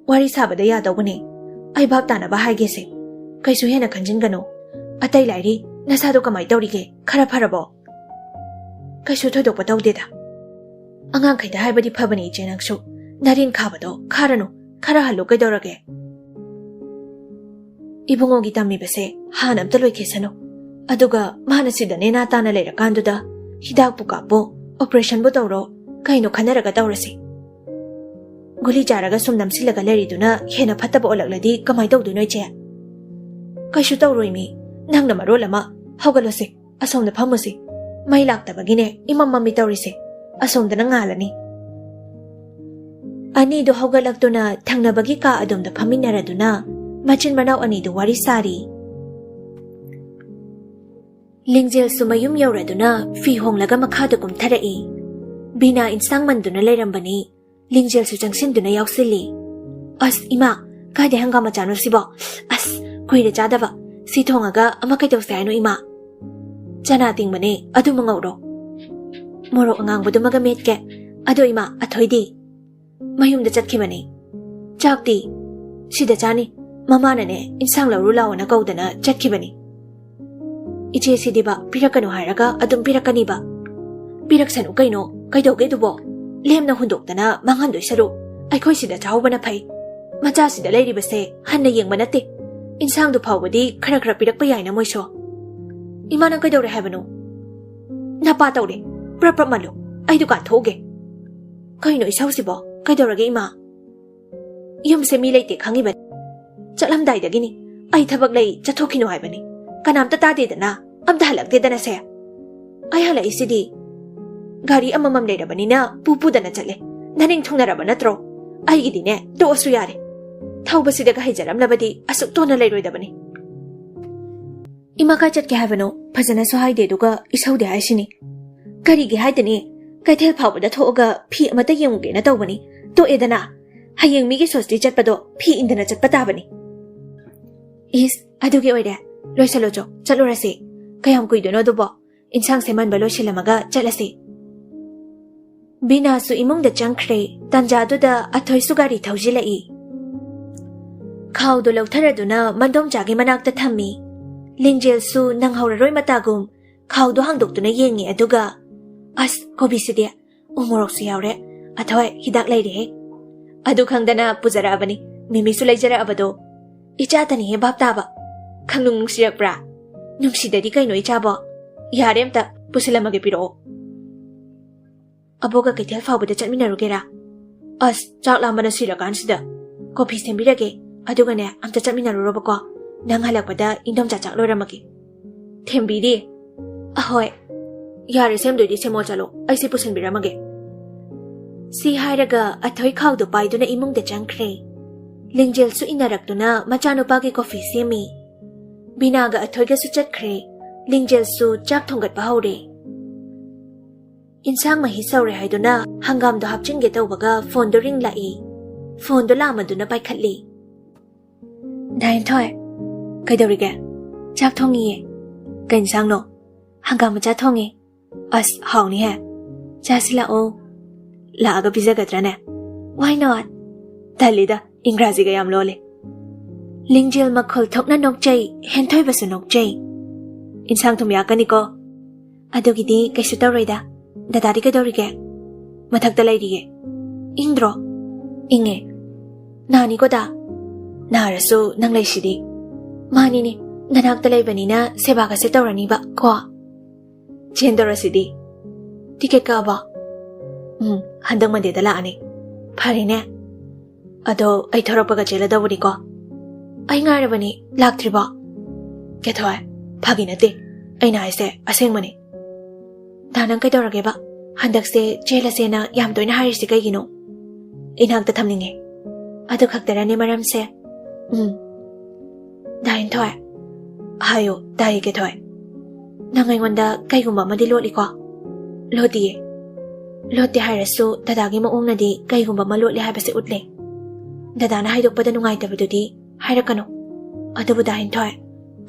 ꯋꯥꯔꯤ ꯁꯥꯕꯗ ꯌꯥꯗꯧꯕꯅꯦ꯫ ꯑꯩ ꯚꯥꯞ ꯇꯥꯅꯕ ꯍꯥꯏꯒꯦꯁꯦ꯫ ꯀꯩꯁꯨ ꯍꯦꯟꯅ ꯈꯟꯖꯤꯟꯒꯅꯨ꯫ ꯑꯇꯩ ꯂꯥꯏꯔꯤ, ꯅꯁꯥꯗꯣ ꯀꯃꯥꯏ ꯇꯧꯔꯤꯒꯦ? ꯈꯔ ꯐꯔꯕꯣ? ꯀꯩꯁꯨ ꯊꯣꯏꯗꯣꯛꯄ ꯇꯧꯗꯦꯗ꯫ ꯑꯉꯥꯡꯈꯩꯗ ꯍꯥꯏꯕꯗꯤ ꯐꯕꯅꯦ ꯏꯆꯦ, ꯅꯪꯁꯨ ꯅꯔꯦꯟ ꯈꯥꯕꯗꯣ ꯈꯥꯔꯅꯨ, ꯈꯔ ꯍꯜꯂꯨ ꯀꯩꯗꯧꯔꯒꯦ? ꯏꯕꯨꯡꯉꯣꯒꯤ ꯇꯝꯃꯤꯕꯁꯦ ꯍꯥꯟꯅ ꯑꯝꯇ ꯂꯣꯏꯈꯤꯁꯅꯨ꯫ ꯑꯗꯨꯒ ꯃꯥꯅ ꯁꯤꯗ ꯅꯦꯅꯥ ꯇꯥꯅ ꯂꯩꯔꯀꯥꯟꯗꯨꯗ ꯍꯤꯗꯥꯛꯄꯨ ꯀꯥꯞꯄꯣ, ꯑꯣꯄꯔꯦꯁꯟꯕꯨ ꯇꯧꯔꯣ, ꯀꯩꯅꯣ ꯈꯟꯅꯔꯒ ꯇꯧꯔꯁꯤ꯫ ꯒꯨꯂꯤ ꯆꯥꯔꯒ ꯁꯨꯝ ꯅꯝꯁꯤꯜꯂꯒ ꯂꯩꯔꯤꯗꯨꯅ ꯍꯦꯟꯅ ꯐꯠꯇꯕ ꯑꯣꯜꯂꯛꯂꯗꯤ ꯀꯃꯥꯏ ꯇꯧꯗꯣꯏꯅꯣ ꯏꯆꯦ? ꯀꯩꯁꯨ ꯇꯧꯔꯣꯏ ꯃꯤ, ꯅꯪꯅ ꯃꯔꯣꯜ ꯑꯃ꯫ ꯍꯧꯒꯠꯂꯣꯁꯦ, ꯑꯁꯣꯝꯗ ꯐꯝꯃꯨꯁꯤ꯫ ꯃꯩ ꯂꯥꯛꯇꯕꯒꯤꯅꯦ ꯏꯃꯝ ꯃꯝꯃꯤ ꯇꯧꯔꯤꯁꯦ꯫ ꯑꯁꯣꯝꯗꯅ ꯉꯥꯜꯂꯅꯤ꯫ ꯑꯅꯤꯗꯨ ꯍꯧꯒꯠꯂꯛꯇꯨꯅ ꯊꯪꯅꯕꯒꯤ ꯀꯥ ꯑꯗꯣꯝꯗ ꯐꯝꯃꯤꯟꯅꯔꯗꯨꯅ ꯃꯆꯤꯟ ꯃꯅꯥꯎ ꯑꯅꯤꯗꯨ ꯋꯥꯔꯤ ꯁꯥꯔꯤ꯫ ꯂꯤꯡꯖꯦꯜꯁꯨ ꯃꯌꯨꯝ ꯌꯧꯔꯗꯨꯅ ꯐꯤ ꯍꯣꯡꯂꯒ ꯃꯈꯥꯗ ꯀꯨꯝꯊꯔꯛꯏ꯫ ꯕꯤꯅꯥ ꯏꯟꯁꯥꯡ ꯃꯟꯗꯨꯅ ꯂꯩꯔꯝꯕꯅꯤ꯫ ꯂꯤꯡꯖꯦꯜꯁꯨ ꯆꯪꯁꯤꯟꯗꯨꯅ ꯌꯥꯎꯁꯤꯜꯂꯤ꯫ "ꯑꯁ ꯏꯃꯥ, ꯀꯥꯏꯗꯩ ꯍꯪꯒꯥꯝ ꯃꯆꯥꯅꯣ ꯁꯤꯕꯣ? ꯑꯁ, ꯀꯨꯏꯔꯦ ꯆꯥꯗꯕ꯫ ꯁꯤ ꯊꯣꯡꯉꯒ ꯑꯃ ꯀꯩꯗꯧꯁꯦ ꯍꯥꯏꯅꯣ ꯏꯃꯥ?" "ꯆꯅꯥ ꯇꯤꯡꯕꯅꯦ, ꯑꯗꯨꯃ ꯉꯧꯔꯣ꯫ ꯃꯣꯔꯣꯛ ꯑꯉꯥꯡꯕꯗꯨꯃꯒ ꯃꯦꯠꯀꯦ꯫ ꯑꯗꯣ ꯏꯃꯥ, ꯑꯊꯣꯏꯗꯤ?" "ꯃꯌꯨꯝꯗ ꯆꯠꯈꯤꯕꯅꯦ꯫ ꯆꯥꯛꯇꯤ?" "ꯁꯤꯗ ꯆꯥꯅꯤ꯫ ꯃꯃꯥꯅꯅꯦ ꯏꯟꯁꯥꯡ ꯂꯧꯔꯨ ꯂꯥꯛꯑꯣꯅ ꯀꯧꯗꯅ ꯆꯠꯈꯤꯕꯅꯤ꯫" "ꯏꯆꯦ ꯁꯤꯗꯤꯕ, ꯄꯤꯔꯛꯀꯅꯨ ꯍꯥꯏꯔꯒ ꯑꯗꯨꯝ ꯄꯤꯔꯛꯀꯅꯤꯕ꯫ ꯄꯤꯔꯛꯁꯅꯨ ꯀꯩꯅꯣ, ꯀꯩꯗꯧꯒꯦ ꯑꯗꯨꯕꯣ? ꯂꯦꯝꯅ ꯍꯨꯟꯗꯣꯛꯇꯅ ꯃꯥꯡꯍꯟꯗꯣꯏ ꯁꯔꯨꯛ ꯑꯩꯈꯣꯏ ꯁꯤꯗ ꯆꯥꯍꯧꯕꯅ ꯐꯩ꯫ ꯃꯆꯥꯁꯤꯗ ꯂꯩꯔꯤꯕꯁꯦ ꯍꯟꯅ ꯌꯦꯡꯕ ꯅꯠꯇꯦ꯫ ꯏꯟꯁꯥꯡꯗꯨ ꯐꯥꯎꯕꯗꯤ ꯈꯔ ꯈꯔ ꯄꯤꯔꯛꯄ ꯌꯥꯏꯅ ꯃꯣꯏꯁꯨ꯫" "ꯏꯃꯥ, ꯅꯪ ꯀꯩꯗꯧꯔꯦ ꯍꯥꯏꯕꯅꯣ?" "ꯅꯄꯥ ꯇꯧꯔꯦ꯫ ꯄ꯭ꯔꯞ ꯄ꯭ꯔꯞ ꯃꯥꯜꯂꯨ꯫ ꯑꯩ ꯗꯨꯀꯥꯟ ꯊꯣꯛꯎꯒꯦ꯫" "ꯀꯩꯅꯣ ꯏꯁꯧꯁꯤꯕꯣ? ꯀꯩꯗꯧꯔꯒꯦ ꯏꯃꯥ?" "ꯌꯨꯝꯁꯦ ꯃꯤ ꯂꯩꯇꯦ ꯈꯪꯉꯤꯕꯅꯤ꯫ ꯆꯠꯂꯝꯗꯥꯏꯗꯒꯤꯅꯤ꯫ ꯑꯩ ꯊꯕꯛ ꯂꯩ, ꯆꯠꯊꯣꯛꯈꯤꯅꯨ ꯍꯥꯏꯕꯅꯤ꯫ ꯀꯅꯥꯝꯇ ꯇꯥꯗꯦꯗꯅ, ꯑꯝꯇ ꯍꯜꯂꯛꯇꯦꯗꯅ ꯁꯦ꯫ ꯑꯩ ꯍꯜꯂꯛꯏꯁꯤꯗꯤ ꯒꯥꯔꯤ ꯑꯃꯃꯝ ꯂꯩꯔꯕꯅꯤꯅ ꯄꯨ ꯄꯨꯗꯅ ꯆꯠꯂꯦ꯫ ꯅꯅꯤꯡ ꯊꯨꯡꯅꯔꯕ ꯅꯠꯇ꯭ꯔꯣ? ꯑꯩꯒꯤꯗꯤꯅꯦ, ꯇꯣꯛꯑꯁꯨ ꯌꯥꯔꯦ꯫ ꯊꯧꯕꯁꯤꯗꯒ ꯍꯩꯖꯔꯝꯂꯕꯗꯤ ꯑꯁꯨꯛ ꯇꯣꯟꯅ ꯂꯩꯔꯣꯏꯗꯕꯅꯤ꯫" "ꯏꯃꯥ, ꯀꯥꯏ ꯆꯠꯀꯦ ꯍꯥꯏꯕꯅꯣ? ꯐꯖꯅꯁꯨ ꯍꯥꯏꯗꯦ, ꯑꯗꯨꯒ ꯏꯁꯧꯗꯦ ꯍꯥꯏꯁꯤꯅꯤ꯫" "ꯀꯔꯤꯒꯤ ꯍꯥꯏꯗꯅꯤ? ꯀꯩꯊꯦꯜ ꯐꯥꯎꯕꯗ ꯊꯣꯛꯑꯒ ꯐꯤ ꯑꯃꯠꯇ ꯌꯦꯡꯉꯨꯒꯦꯅ ꯇꯧꯕꯅꯤ꯫ ꯇꯣꯛꯑꯦꯗꯅ꯫ ꯍꯌꯦꯡ ꯃꯤꯒꯤ ꯁꯣꯁꯇꯤ ꯆꯠꯄꯗꯣ ꯐꯤ ꯏꯟꯗꯅ ꯆꯠꯄ ꯇꯥꯕꯅꯤ꯫ ꯏꯁ, ꯑꯗꯨꯒꯤ ꯑꯣꯏꯔꯦ꯫ ꯂꯣꯏꯁꯜꯂꯣ ꯆꯣ, ꯆꯠꯂꯨꯔꯁꯤ꯫ ꯀꯌꯥꯝ ꯀꯨꯏꯗꯣꯏꯅꯣ ꯑꯗꯨꯕꯣ? ꯏꯟꯁꯥꯡ ꯁꯦꯝꯍꯟꯕ ꯂꯣꯏꯁꯤꯜꯂꯝꯃꯒ ꯆꯠꯂꯁꯤ꯫ ꯕꯤꯅꯥꯁꯨ ꯏꯃꯨꯡꯗ ꯆꯪꯈ꯭ꯔꯦ꯫ ꯇꯥꯟꯖꯥꯗꯨꯗ ꯑꯊꯣꯏꯁꯨ ꯒꯥꯔꯤ ꯊꯧꯖꯤꯜꯂꯛꯏ꯫ ꯈꯥꯎꯗꯣ ꯂꯧꯊꯔꯗꯨꯅ ꯃꯟꯗꯣꯝꯆꯥꯒꯤ ꯃꯅꯥꯛꯇ ꯊꯝꯃꯤ꯫ ꯂꯤꯡꯖꯦꯜꯁꯨ ꯅꯪꯍꯧꯔꯔꯣꯏ ꯃꯇꯥꯒꯨꯝ ꯈꯥꯎꯗꯣ ꯍꯥꯡꯗꯣꯛꯇꯨꯅ ꯌꯦꯡꯉꯤ, ꯑꯗꯨꯒ, "ꯑꯁ, ꯀꯣꯕꯤꯁꯤꯗꯤ ꯎ ꯃꯣꯔꯣꯛꯁꯨ ꯌꯥꯎꯔꯦ꯫ ꯑꯊꯣꯏ, ꯍꯤꯗꯥꯛ ꯂꯩꯔꯦꯍꯦ꯫ ꯑꯗꯨ ꯈꯪꯗꯅ ꯄꯨꯖꯔꯛꯑꯕꯅꯤ꯫ ꯃꯤꯃꯤꯁꯨ ꯂꯩꯖꯔꯛꯑꯕꯗꯣ꯫ ꯏꯆꯥꯇꯅꯤꯍꯦ ꯚꯥꯞ ꯇꯥꯕ꯫ ꯈꯪꯅꯨꯡ ꯅꯨꯡꯁꯤꯔꯛꯄ꯭ꯔꯥ? ꯅꯨꯡꯁꯤꯗꯗꯤ ꯀꯩꯅꯣ ꯏꯆꯥꯕꯣ? ꯌꯥꯔꯦ, ꯑꯝꯇ ꯄꯨꯁꯤꯜꯂꯝꯃꯒꯦ, ꯄꯤꯔꯛꯑꯣ꯫ ꯑꯕꯣꯛꯀ ꯀꯩꯊꯦꯜ ꯐꯥꯎꯕꯗ ꯆꯠꯃꯤꯟꯅꯔꯨꯒꯦꯔꯥ? ꯑꯁ, ꯆꯥꯛ ꯂꯥꯝꯕꯅ ꯁꯤꯔꯀꯥꯟꯁꯤꯗ꯫ ꯀꯣꯐꯤ ꯁꯦꯝꯕꯤꯔꯒꯦ, ꯑꯗꯨꯒꯅꯦ, ꯑꯝꯇ ꯆꯠꯃꯤꯟꯅꯔꯨꯔꯣꯕꯀꯣ꯫ ꯅꯪ ꯍꯜꯂꯛꯄꯗ ꯏꯟꯗꯣꯝꯆꯥ ꯆꯥꯛ ꯂꯣꯏꯔꯝꯃꯒꯦ꯫ ꯊꯦꯝꯕꯤꯔꯤ꯫ ꯑꯍꯣꯏ꯫ ꯌꯥꯔꯦ, ꯁꯦꯝꯗꯣꯏꯗꯤ ꯁꯦꯝꯃꯣ ꯆꯠꯂꯣ, ꯑꯩꯁꯦ ꯄꯨꯁꯤꯟꯕꯤꯔꯝꯃꯒꯦ꯫ ꯁꯤ ꯍꯥꯏꯔꯒ ꯑꯊꯣꯏ ꯈꯥꯎꯗꯣ ꯄꯥꯏꯗꯨꯅ ꯏꯃꯨꯡꯗ ꯆꯪꯈ꯭ꯔꯦ꯫ ꯂꯤꯡꯖꯦꯜꯁꯨ ꯏꯟꯅꯔꯛꯇꯨꯅ ꯃꯆꯥꯅꯨꯄꯥꯒꯤ ꯀꯣꯐꯤ ꯁꯦꯝꯃꯤ꯫ ꯕꯤꯅꯥꯒ ꯑꯊꯣꯏꯒꯁꯨ ꯆꯠꯈ꯭ꯔꯦ꯫ ꯂꯤꯡꯖꯦꯜꯁꯨ ꯆꯥꯛ ꯊꯣꯡꯒꯠꯄ ꯍꯧꯔꯦ꯫ ꯏꯟꯁꯥꯡ ꯃꯍꯤ ꯁꯧꯔꯦ ꯍꯥꯏꯗꯨꯅ ꯍꯪꯒꯥꯝꯗꯣ ꯍꯥꯞꯆꯤꯟꯒꯦ ꯇꯧꯕꯒ ꯐꯣꯟꯗꯣ ꯔꯤꯡ ꯂꯥꯛꯏ꯫ ꯐꯣꯟꯗꯣ ꯂꯥꯝꯃꯗꯨꯅ ꯄꯥꯏꯈꯠꯂꯤ꯫ ꯗꯥ ꯍꯦꯟꯊꯣꯏ, ꯀꯩꯗꯧꯔꯤꯒꯦ? ꯆꯥꯛ ꯊꯣꯡꯉꯤꯌꯦ꯫ ꯀꯩ ꯏꯟꯁꯥꯡꯅꯣ? ꯍꯪꯒꯥꯝ ꯃꯆꯥ ꯊꯣꯡꯉꯦ꯫ ꯑꯁ, ꯍꯥꯎꯅꯤꯍꯦ꯫ ꯆꯥꯁꯤ ꯂꯥꯛꯑꯣ꯫ ꯂꯥꯛꯑꯒ ꯄꯤꯖꯒꯗ꯭ꯔꯥꯅꯦ? Why not? ꯇꯜꯂꯤꯗ, ꯏꯪꯒ꯭ꯔꯥꯖꯤꯒ ꯌꯥꯝ ꯂꯣꯜꯂꯦ꯫ ꯂꯤꯡꯖꯦꯜ ꯃꯈꯣꯜ ꯊꯣꯛꯅ ꯅꯣꯛꯆꯩ, ꯍꯦꯟꯊꯣꯏꯕꯁꯨ ꯅꯣꯛꯆꯩ꯫ ꯏꯟꯁꯥꯡ ꯊꯨꯝ ꯌꯥꯛꯀꯅꯤꯀꯣ꯫ ꯑꯗꯨꯒꯤꯗꯤ ꯀꯩꯁꯨ ꯇꯧꯔꯣꯏꯗ꯫ ꯗꯗꯥꯗꯤ ꯀꯩꯗꯧꯔꯤꯒꯦ? ꯃꯊꯛꯇ ꯂꯩꯔꯤꯌꯦ꯫ ꯏꯪꯗ꯭ꯔꯣ? ꯏꯪꯉꯦ꯫ ꯅꯥꯅꯤꯀꯣ ꯗꯥ? ꯅꯥꯔꯁꯨ ꯅꯪ ꯂꯩꯁꯤꯗꯤ꯫ ꯃꯥꯅꯤꯅꯦ, ꯅꯅꯥꯛꯇ ꯂꯩꯕꯅꯤꯅ ꯁꯦꯕꯥꯒꯁꯦ ꯇꯧꯔꯅꯤꯕ ꯀꯣ꯫ ꯆꯦꯟꯗꯧꯔꯁꯤꯗꯤ꯫ ꯇꯤꯀꯦꯠ ꯀꯛꯑꯕꯣ? ꯎꯝ, ꯍꯟꯗꯛ ꯃꯟꯗꯦꯗ ꯂꯥꯛꯑꯅꯤ꯫ ꯐꯔꯦꯅꯦ꯫ ꯑꯗꯣ ꯑꯩ ꯊꯣꯔꯛꯄꯒ ꯆꯦꯜꯂꯗꯧꯕꯅꯤꯀꯣ꯫ ꯑꯩ ꯉꯥꯏꯔꯕꯅꯤ, ꯂꯥꯛꯇ꯭ꯔꯤꯕꯣ? ꯀꯦꯊꯣꯏ, ꯐꯥꯒꯤ ꯅꯠꯇꯦ꯫ ꯑꯩꯅ ꯍꯥꯏꯁꯦ ꯑꯁꯦꯡꯕꯅꯤ꯫ ꯗꯥ, ꯅꯪ ꯀꯩꯗꯧꯔꯒꯦꯕ? ꯍꯟꯗꯛꯁꯦ ꯆꯦꯜꯂꯁꯦꯅ ꯌꯥꯝ ꯇꯣꯏꯅ ꯍꯥꯏꯔꯤꯁꯤ ꯀꯩꯒꯤꯅꯣ? ꯏꯅꯥꯛꯇ ꯊꯝꯅꯤꯡꯉꯦ꯫ ꯑꯗꯨ ꯈꯛꯇꯔꯅꯦ ꯃꯔꯝꯁꯦ? ꯎꯝ꯫ ꯗꯥ ꯍꯦꯟꯊꯣꯏ, ꯍꯥꯏꯌꯨ, ꯇꯥꯏꯌꯦ ꯀꯦꯊꯣꯏ꯫ ꯅꯪ ꯑꯩꯉꯣꯟꯗ ꯀꯩꯒꯨꯝꯕ ꯑꯃꯗꯤ ꯂꯣꯠꯂꯤꯀꯣ? ꯂꯣꯠꯇꯤꯌꯦ꯫ ꯂꯣꯠꯇꯦ ꯍꯥꯏꯔꯁꯨ ꯗꯗꯥꯒꯤ ꯃꯑꯣꯡꯅꯗꯤ ꯀꯩꯒꯨꯝꯕ ꯑꯃ ꯂꯣꯠꯂꯤ ꯍꯥꯏꯕꯁꯦ ꯎꯠꯂꯦ꯫ ꯗꯗꯥꯅ ꯍꯥꯏꯗꯣꯛꯄꯗ ꯅꯨꯡꯉꯥꯏꯇꯕꯗꯨꯗꯤ ꯍꯥꯏꯔꯛꯀꯅꯨ꯫ ꯑꯗꯨꯕꯨ ꯗꯥ ꯍꯦꯟꯊꯣꯏ,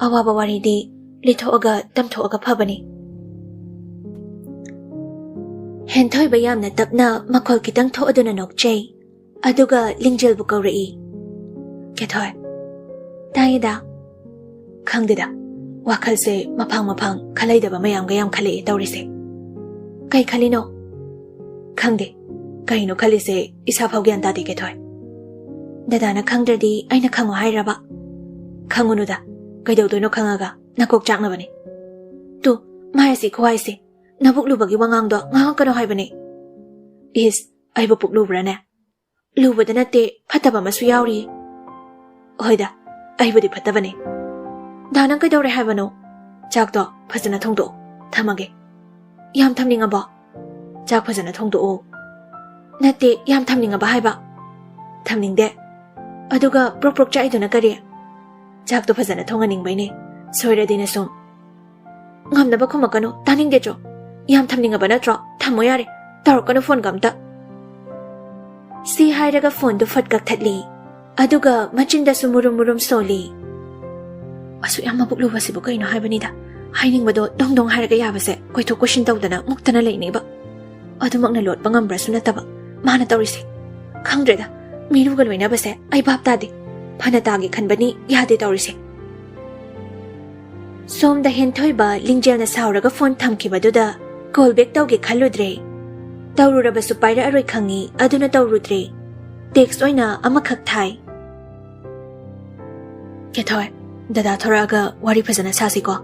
ꯑꯋꯥꯕ ꯋꯥꯔꯤꯗꯤ ꯂꯤꯊꯣꯛꯑꯒ ꯇꯝꯊꯣꯛꯑꯒ ꯐꯕꯅꯤ꯫ ꯍꯦꯟꯊꯣꯏꯕ ꯌꯥꯝꯅ ꯇꯞꯅ ꯃꯈꯣꯜ ꯈꯤꯇꯪ ꯊꯣꯛꯑꯗꯨꯅ ꯅꯣꯛꯆꯩ꯫ ꯑꯗꯨꯒ ꯂꯤꯡꯖꯦꯜꯕꯨ ꯀꯧꯔꯛꯏ꯫ "ꯀꯦꯊꯣꯏ꯫" "ꯇꯥꯏꯌꯦꯗ꯫" "ꯈꯪꯗꯦꯗ, ꯋꯥꯈꯜꯁꯦ ꯃꯐꯥꯡ ꯃꯐꯥꯡ ꯈꯜꯂꯩꯗꯕ ꯃꯌꯥꯝꯒ ꯌꯥꯝ ꯈꯜꯂꯛꯑꯦ ꯇꯧꯔꯤꯁꯦ꯫" "ꯀꯩ ꯈꯜꯂꯤꯅꯣ?" "ꯈꯪꯗꯦ, ꯀꯩꯅꯣ ꯈꯜꯂꯤꯁꯦ ꯏꯁꯥ ꯐꯥꯎ ꯒ꯭ꯌꯥꯟ ꯇꯥꯗꯦ ꯀꯦꯊꯣꯏ꯫" "ꯗꯗꯥꯅ ꯈꯪꯗ꯭ꯔꯗꯤ ꯑꯩꯅ ꯈꯪꯉꯣ ꯍꯥꯏꯔꯕ?" "ꯈꯪꯉꯨꯅꯨꯗ, ꯀꯩꯗꯧꯗꯣꯏꯅꯣ ꯈꯪꯉꯒ? ꯅꯀꯣꯛ ꯆꯥꯛꯅꯕꯅꯤ꯫" "ꯇꯨ, ꯃꯥꯏ ꯑꯁꯤ ꯈꯨꯍꯥꯏꯁꯦ, ꯅꯕꯨꯛ ꯂꯨꯕꯒꯤ ꯋꯥꯉꯥꯡꯗꯣ ꯉꯥꯡꯉꯛꯀꯅꯣ ꯍꯥꯏꯕꯅꯦ꯫" "ꯏꯁ, ꯑꯩꯕꯨ ꯄꯨꯛ ꯂꯨꯕ꯭ꯔꯥꯅꯦ?" "ꯂꯨꯕꯗ ꯅꯠꯇꯦ, ꯐꯠꯇꯕ ꯑꯃꯁꯨ ꯌꯥꯎꯔꯤ꯫" "ꯍꯣꯏꯗ, ꯑꯩꯕꯨꯗꯤ ꯐꯠꯇꯕꯅꯦ꯫" "ꯗꯥ, ꯅꯪ ꯀꯩꯗꯧꯔꯦ ꯍꯥꯏꯕꯅꯣ?" "ꯆꯥꯛꯇꯣ ꯐꯖꯅ ꯊꯣꯡꯗꯣꯛꯑꯣ, ꯊꯝꯃꯒꯦ꯫" "ꯌꯥꯝ ꯊꯝꯅꯤꯡꯉꯕꯣ?" "ꯆꯥꯛ ꯐꯖꯅ ꯊꯣꯡꯗꯣꯛꯑꯣ꯫" "ꯅꯠꯇꯦ, ꯌꯥꯝ ꯊꯝꯅꯤꯡꯉꯕ ꯍꯥꯏꯕ?" "ꯊꯝꯅꯤꯡꯗꯦ꯫" "ꯑꯗꯨꯒ ꯄ꯭ꯔꯣꯛ ꯄ꯭ꯔꯣꯛ ꯆꯥꯛꯏꯗꯨꯅ ꯀꯔꯤ?" "ꯆꯥꯛꯇꯣ ꯐꯖꯅ ꯊꯣꯡꯍꯟꯅꯤꯡꯕꯩꯅꯦ, ꯁꯣꯏꯔꯗꯤꯅ ꯁꯨꯝ꯫" "ꯉꯝꯅꯕ ꯈꯨꯝꯃꯛꯀꯅꯨ, ꯇꯥꯅꯤꯡꯗꯦ ꯆꯣ꯫ ꯌꯥꯝ ꯊꯝꯅꯤꯡꯉꯕ ꯅꯠꯇ꯭ꯔꯣ? ꯊꯝꯃꯣ ꯌꯥꯔꯦ, ꯇꯧꯔꯛꯀꯅꯨ ꯐꯣꯟꯒ ꯑꯝꯇ꯫" ꯁꯤ ꯍꯥꯏꯔꯒ ꯐꯣꯟꯗꯨ ꯐꯠ ꯀꯛꯊꯠꯂꯤ꯫ ꯑꯗꯨꯒ ꯃꯆꯤꯟꯗꯁꯨ ꯃꯨꯔꯨꯝ ꯃꯨꯔꯨꯝ ꯁꯣꯜꯂꯤ꯫ "ꯑꯁꯨꯛ ꯌꯥꯝ ꯃꯕꯨꯛ ꯂꯨꯕꯁꯤꯕꯨ ꯀꯩꯅꯣ ꯍꯥꯏꯕꯅꯤꯗ꯫ ꯍꯥꯏꯅꯤꯡꯕꯗꯣ ꯗꯣꯡ ꯗꯣꯡ ꯍꯥꯏꯔꯒ ꯌꯥꯕꯁꯦ ꯀꯣꯏꯊꯣꯛ ꯀꯣꯏꯁꯤꯟ ꯇꯧꯗꯅ ꯃꯨꯛꯇꯅ ꯂꯩꯅꯦꯕ꯫ ꯑꯗꯨꯃꯛꯅ ꯂꯣꯠꯄ ꯉꯝꯕ꯭ꯔꯁꯨ ꯅꯠꯇꯕ꯫ ꯃꯥꯅ ꯇꯧꯔꯤꯁꯦ꯫ ꯈꯪꯗ꯭ꯔꯦꯗ, ꯃꯤꯔꯨꯒ ꯂꯣꯏꯅꯕꯁꯦ ꯑꯩ ꯚꯥꯞ ꯇꯥꯗꯦ꯫ ꯐꯅ ꯇꯥꯒꯦ ꯈꯟꯕꯅꯤ, ꯌꯥꯗꯦ ꯇꯧꯔꯤꯁꯦ꯫" ꯁꯣꯝꯗ ꯍꯦꯟꯊꯣꯏꯕ ꯂꯤꯡꯖꯦꯜꯅ ꯁꯥꯎꯔꯒ ꯐꯣꯟ ꯊꯝꯈꯤꯕꯗꯨꯗ ꯀꯣꯜ ꯕꯦꯛ ꯇꯧꯒꯦ ꯈꯜꯂꯨꯗ꯭ꯔꯦ꯫ ꯇꯧꯔꯨꯔꯕꯁꯨ ꯄꯥꯏꯔꯛꯑꯔꯣꯏ ꯈꯪꯉꯤ, ꯑꯗꯨꯅ ꯇꯧꯔꯨꯗ꯭ꯔꯦ꯫ ꯇꯦꯛꯁ ꯑꯣꯏꯅ ꯑꯃꯈꯛ ꯊꯥꯏ꯫ "ꯀꯦꯊꯣꯏ, ꯗꯗꯥ ꯊꯣꯔꯛꯑꯒ ꯋꯥꯔꯤ ꯐꯖꯅ ꯁꯥꯁꯤꯀꯣ꯫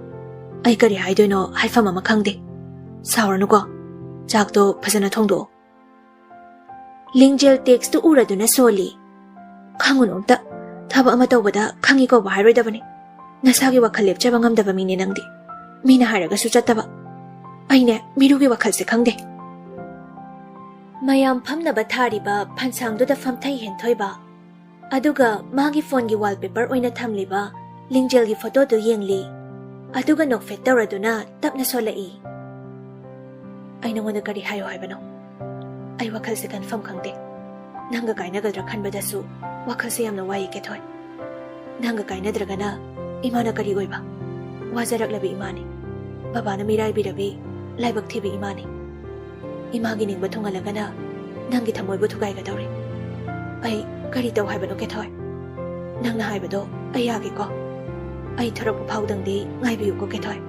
ꯑꯩ ꯀꯔꯤ ꯍꯥꯏꯗꯣꯏꯅꯣ ꯍꯥꯏꯐꯝ ꯑꯃ ꯈꯪꯗꯦ꯫ ꯁꯥꯎꯔꯅꯨꯀꯣ꯫ ꯆꯥꯛꯇꯣ ꯐꯖꯅ ꯊꯣꯡꯗꯣꯛꯑꯣ꯫" ꯂꯤꯡꯖꯦꯜ ꯇꯦꯛꯁꯇꯨ ꯎꯔꯗꯨꯅ ꯁꯣꯜꯂꯤ꯫ "ꯈꯪꯉꯨꯅꯨ ꯑꯝꯇ꯫ ꯊꯕꯛ ꯑꯃ ꯇꯧꯕꯗ ꯈꯪꯉꯤ ꯀꯧꯕ ꯍꯥꯏꯔꯣꯏꯗꯕꯅꯤ꯫ ꯅꯁꯥꯒꯤ ꯋꯥꯈꯜ ꯂꯦꯞꯆꯕ ꯉꯝꯗꯕ ꯃꯤꯅꯦ ꯅꯪꯗꯤ꯫ ꯃꯤꯅ ꯍꯥꯏꯔꯒꯁꯨ ꯆꯠꯇꯕ꯫ ꯑꯩꯅꯦ, ꯃꯤꯔꯨꯒꯤ ꯋꯥꯈꯜꯁꯦ ꯈꯪꯗꯦ꯫" ꯃꯌꯥꯝ ꯐꯝꯅꯕ ꯊꯥꯔꯤꯕ ꯐꯟꯁꯥꯡꯗꯨꯗ ꯐꯝꯊꯩ ꯍꯦꯟꯊꯣꯏꯕ꯫ ꯑꯗꯨꯒ ꯃꯥꯒꯤ ꯐꯣꯟꯒꯤ ꯋꯥꯜꯄꯦꯄꯔ ꯑꯣꯏꯅ ꯊꯝꯂꯤꯕ ꯂꯤꯡꯖꯦꯜꯒꯤ ꯐꯣꯇꯣꯗꯨ ꯌꯦꯡꯂꯤ꯫ ꯑꯗꯨꯒ ꯅꯣꯛꯐꯦꯠ ꯇꯧꯔꯗꯨꯅ ꯇꯞꯅ ꯁꯣꯜꯂꯛꯏ꯫ "ꯑꯩ ꯅꯉꯣꯟꯗ ꯀꯔꯤ ꯍꯥꯏꯌꯣ ꯍꯥꯏꯕꯅꯣ? ꯑꯩ ꯋꯥꯈꯜꯁꯦ ꯀꯟꯐꯝ ꯈꯪꯗꯦ꯫ ꯅꯪꯒ ꯀꯥꯏꯅꯒꯗ꯭ꯔꯥ ꯈꯟꯕꯗꯁꯨ ꯋꯥꯈꯜꯁꯦ ꯌꯥꯝꯅ ꯋꯥꯏꯌꯦ ꯀꯦꯊꯣꯏ꯫ ꯅꯪꯒ ꯀꯥꯏꯅꯗ꯭ꯔꯒꯅ ꯏꯃꯥꯅ ꯀꯔꯤ ꯑꯣꯏꯕ? ꯋꯥꯖꯔꯛꯂꯕꯤ ꯏꯃꯥꯅꯤ꯫ ꯕꯕꯥꯅ ꯃꯤꯔꯥꯏꯕꯤꯔꯕꯤ ꯂꯥꯏꯕꯛ ꯊꯤꯕꯤ ꯏꯃꯥꯅꯤ꯫ ꯏꯃꯥꯒꯤ ꯅꯤꯡꯕ ꯊꯨꯡꯍꯜꯂꯒꯅ ꯅꯪꯒꯤ ꯊꯃꯣꯏꯕꯨ ꯊꯨꯒꯥꯏꯒꯗꯧꯔꯤ꯫ ꯑꯩ ꯀꯔꯤ ꯇꯧ ꯍꯥꯏꯕꯅꯣ ꯀꯦꯊꯣꯏ? ꯅꯪꯅ ꯍꯥꯏꯕꯗꯣ ꯑꯩ ꯌꯥꯒꯦꯀꯣ꯫ ꯑꯩ ꯊꯣꯔꯛꯄ ꯐꯥꯎꯗꯪꯗꯤ ꯉꯥꯏꯕꯤꯌꯨꯀꯣ ꯀꯦꯊꯣꯏ꯫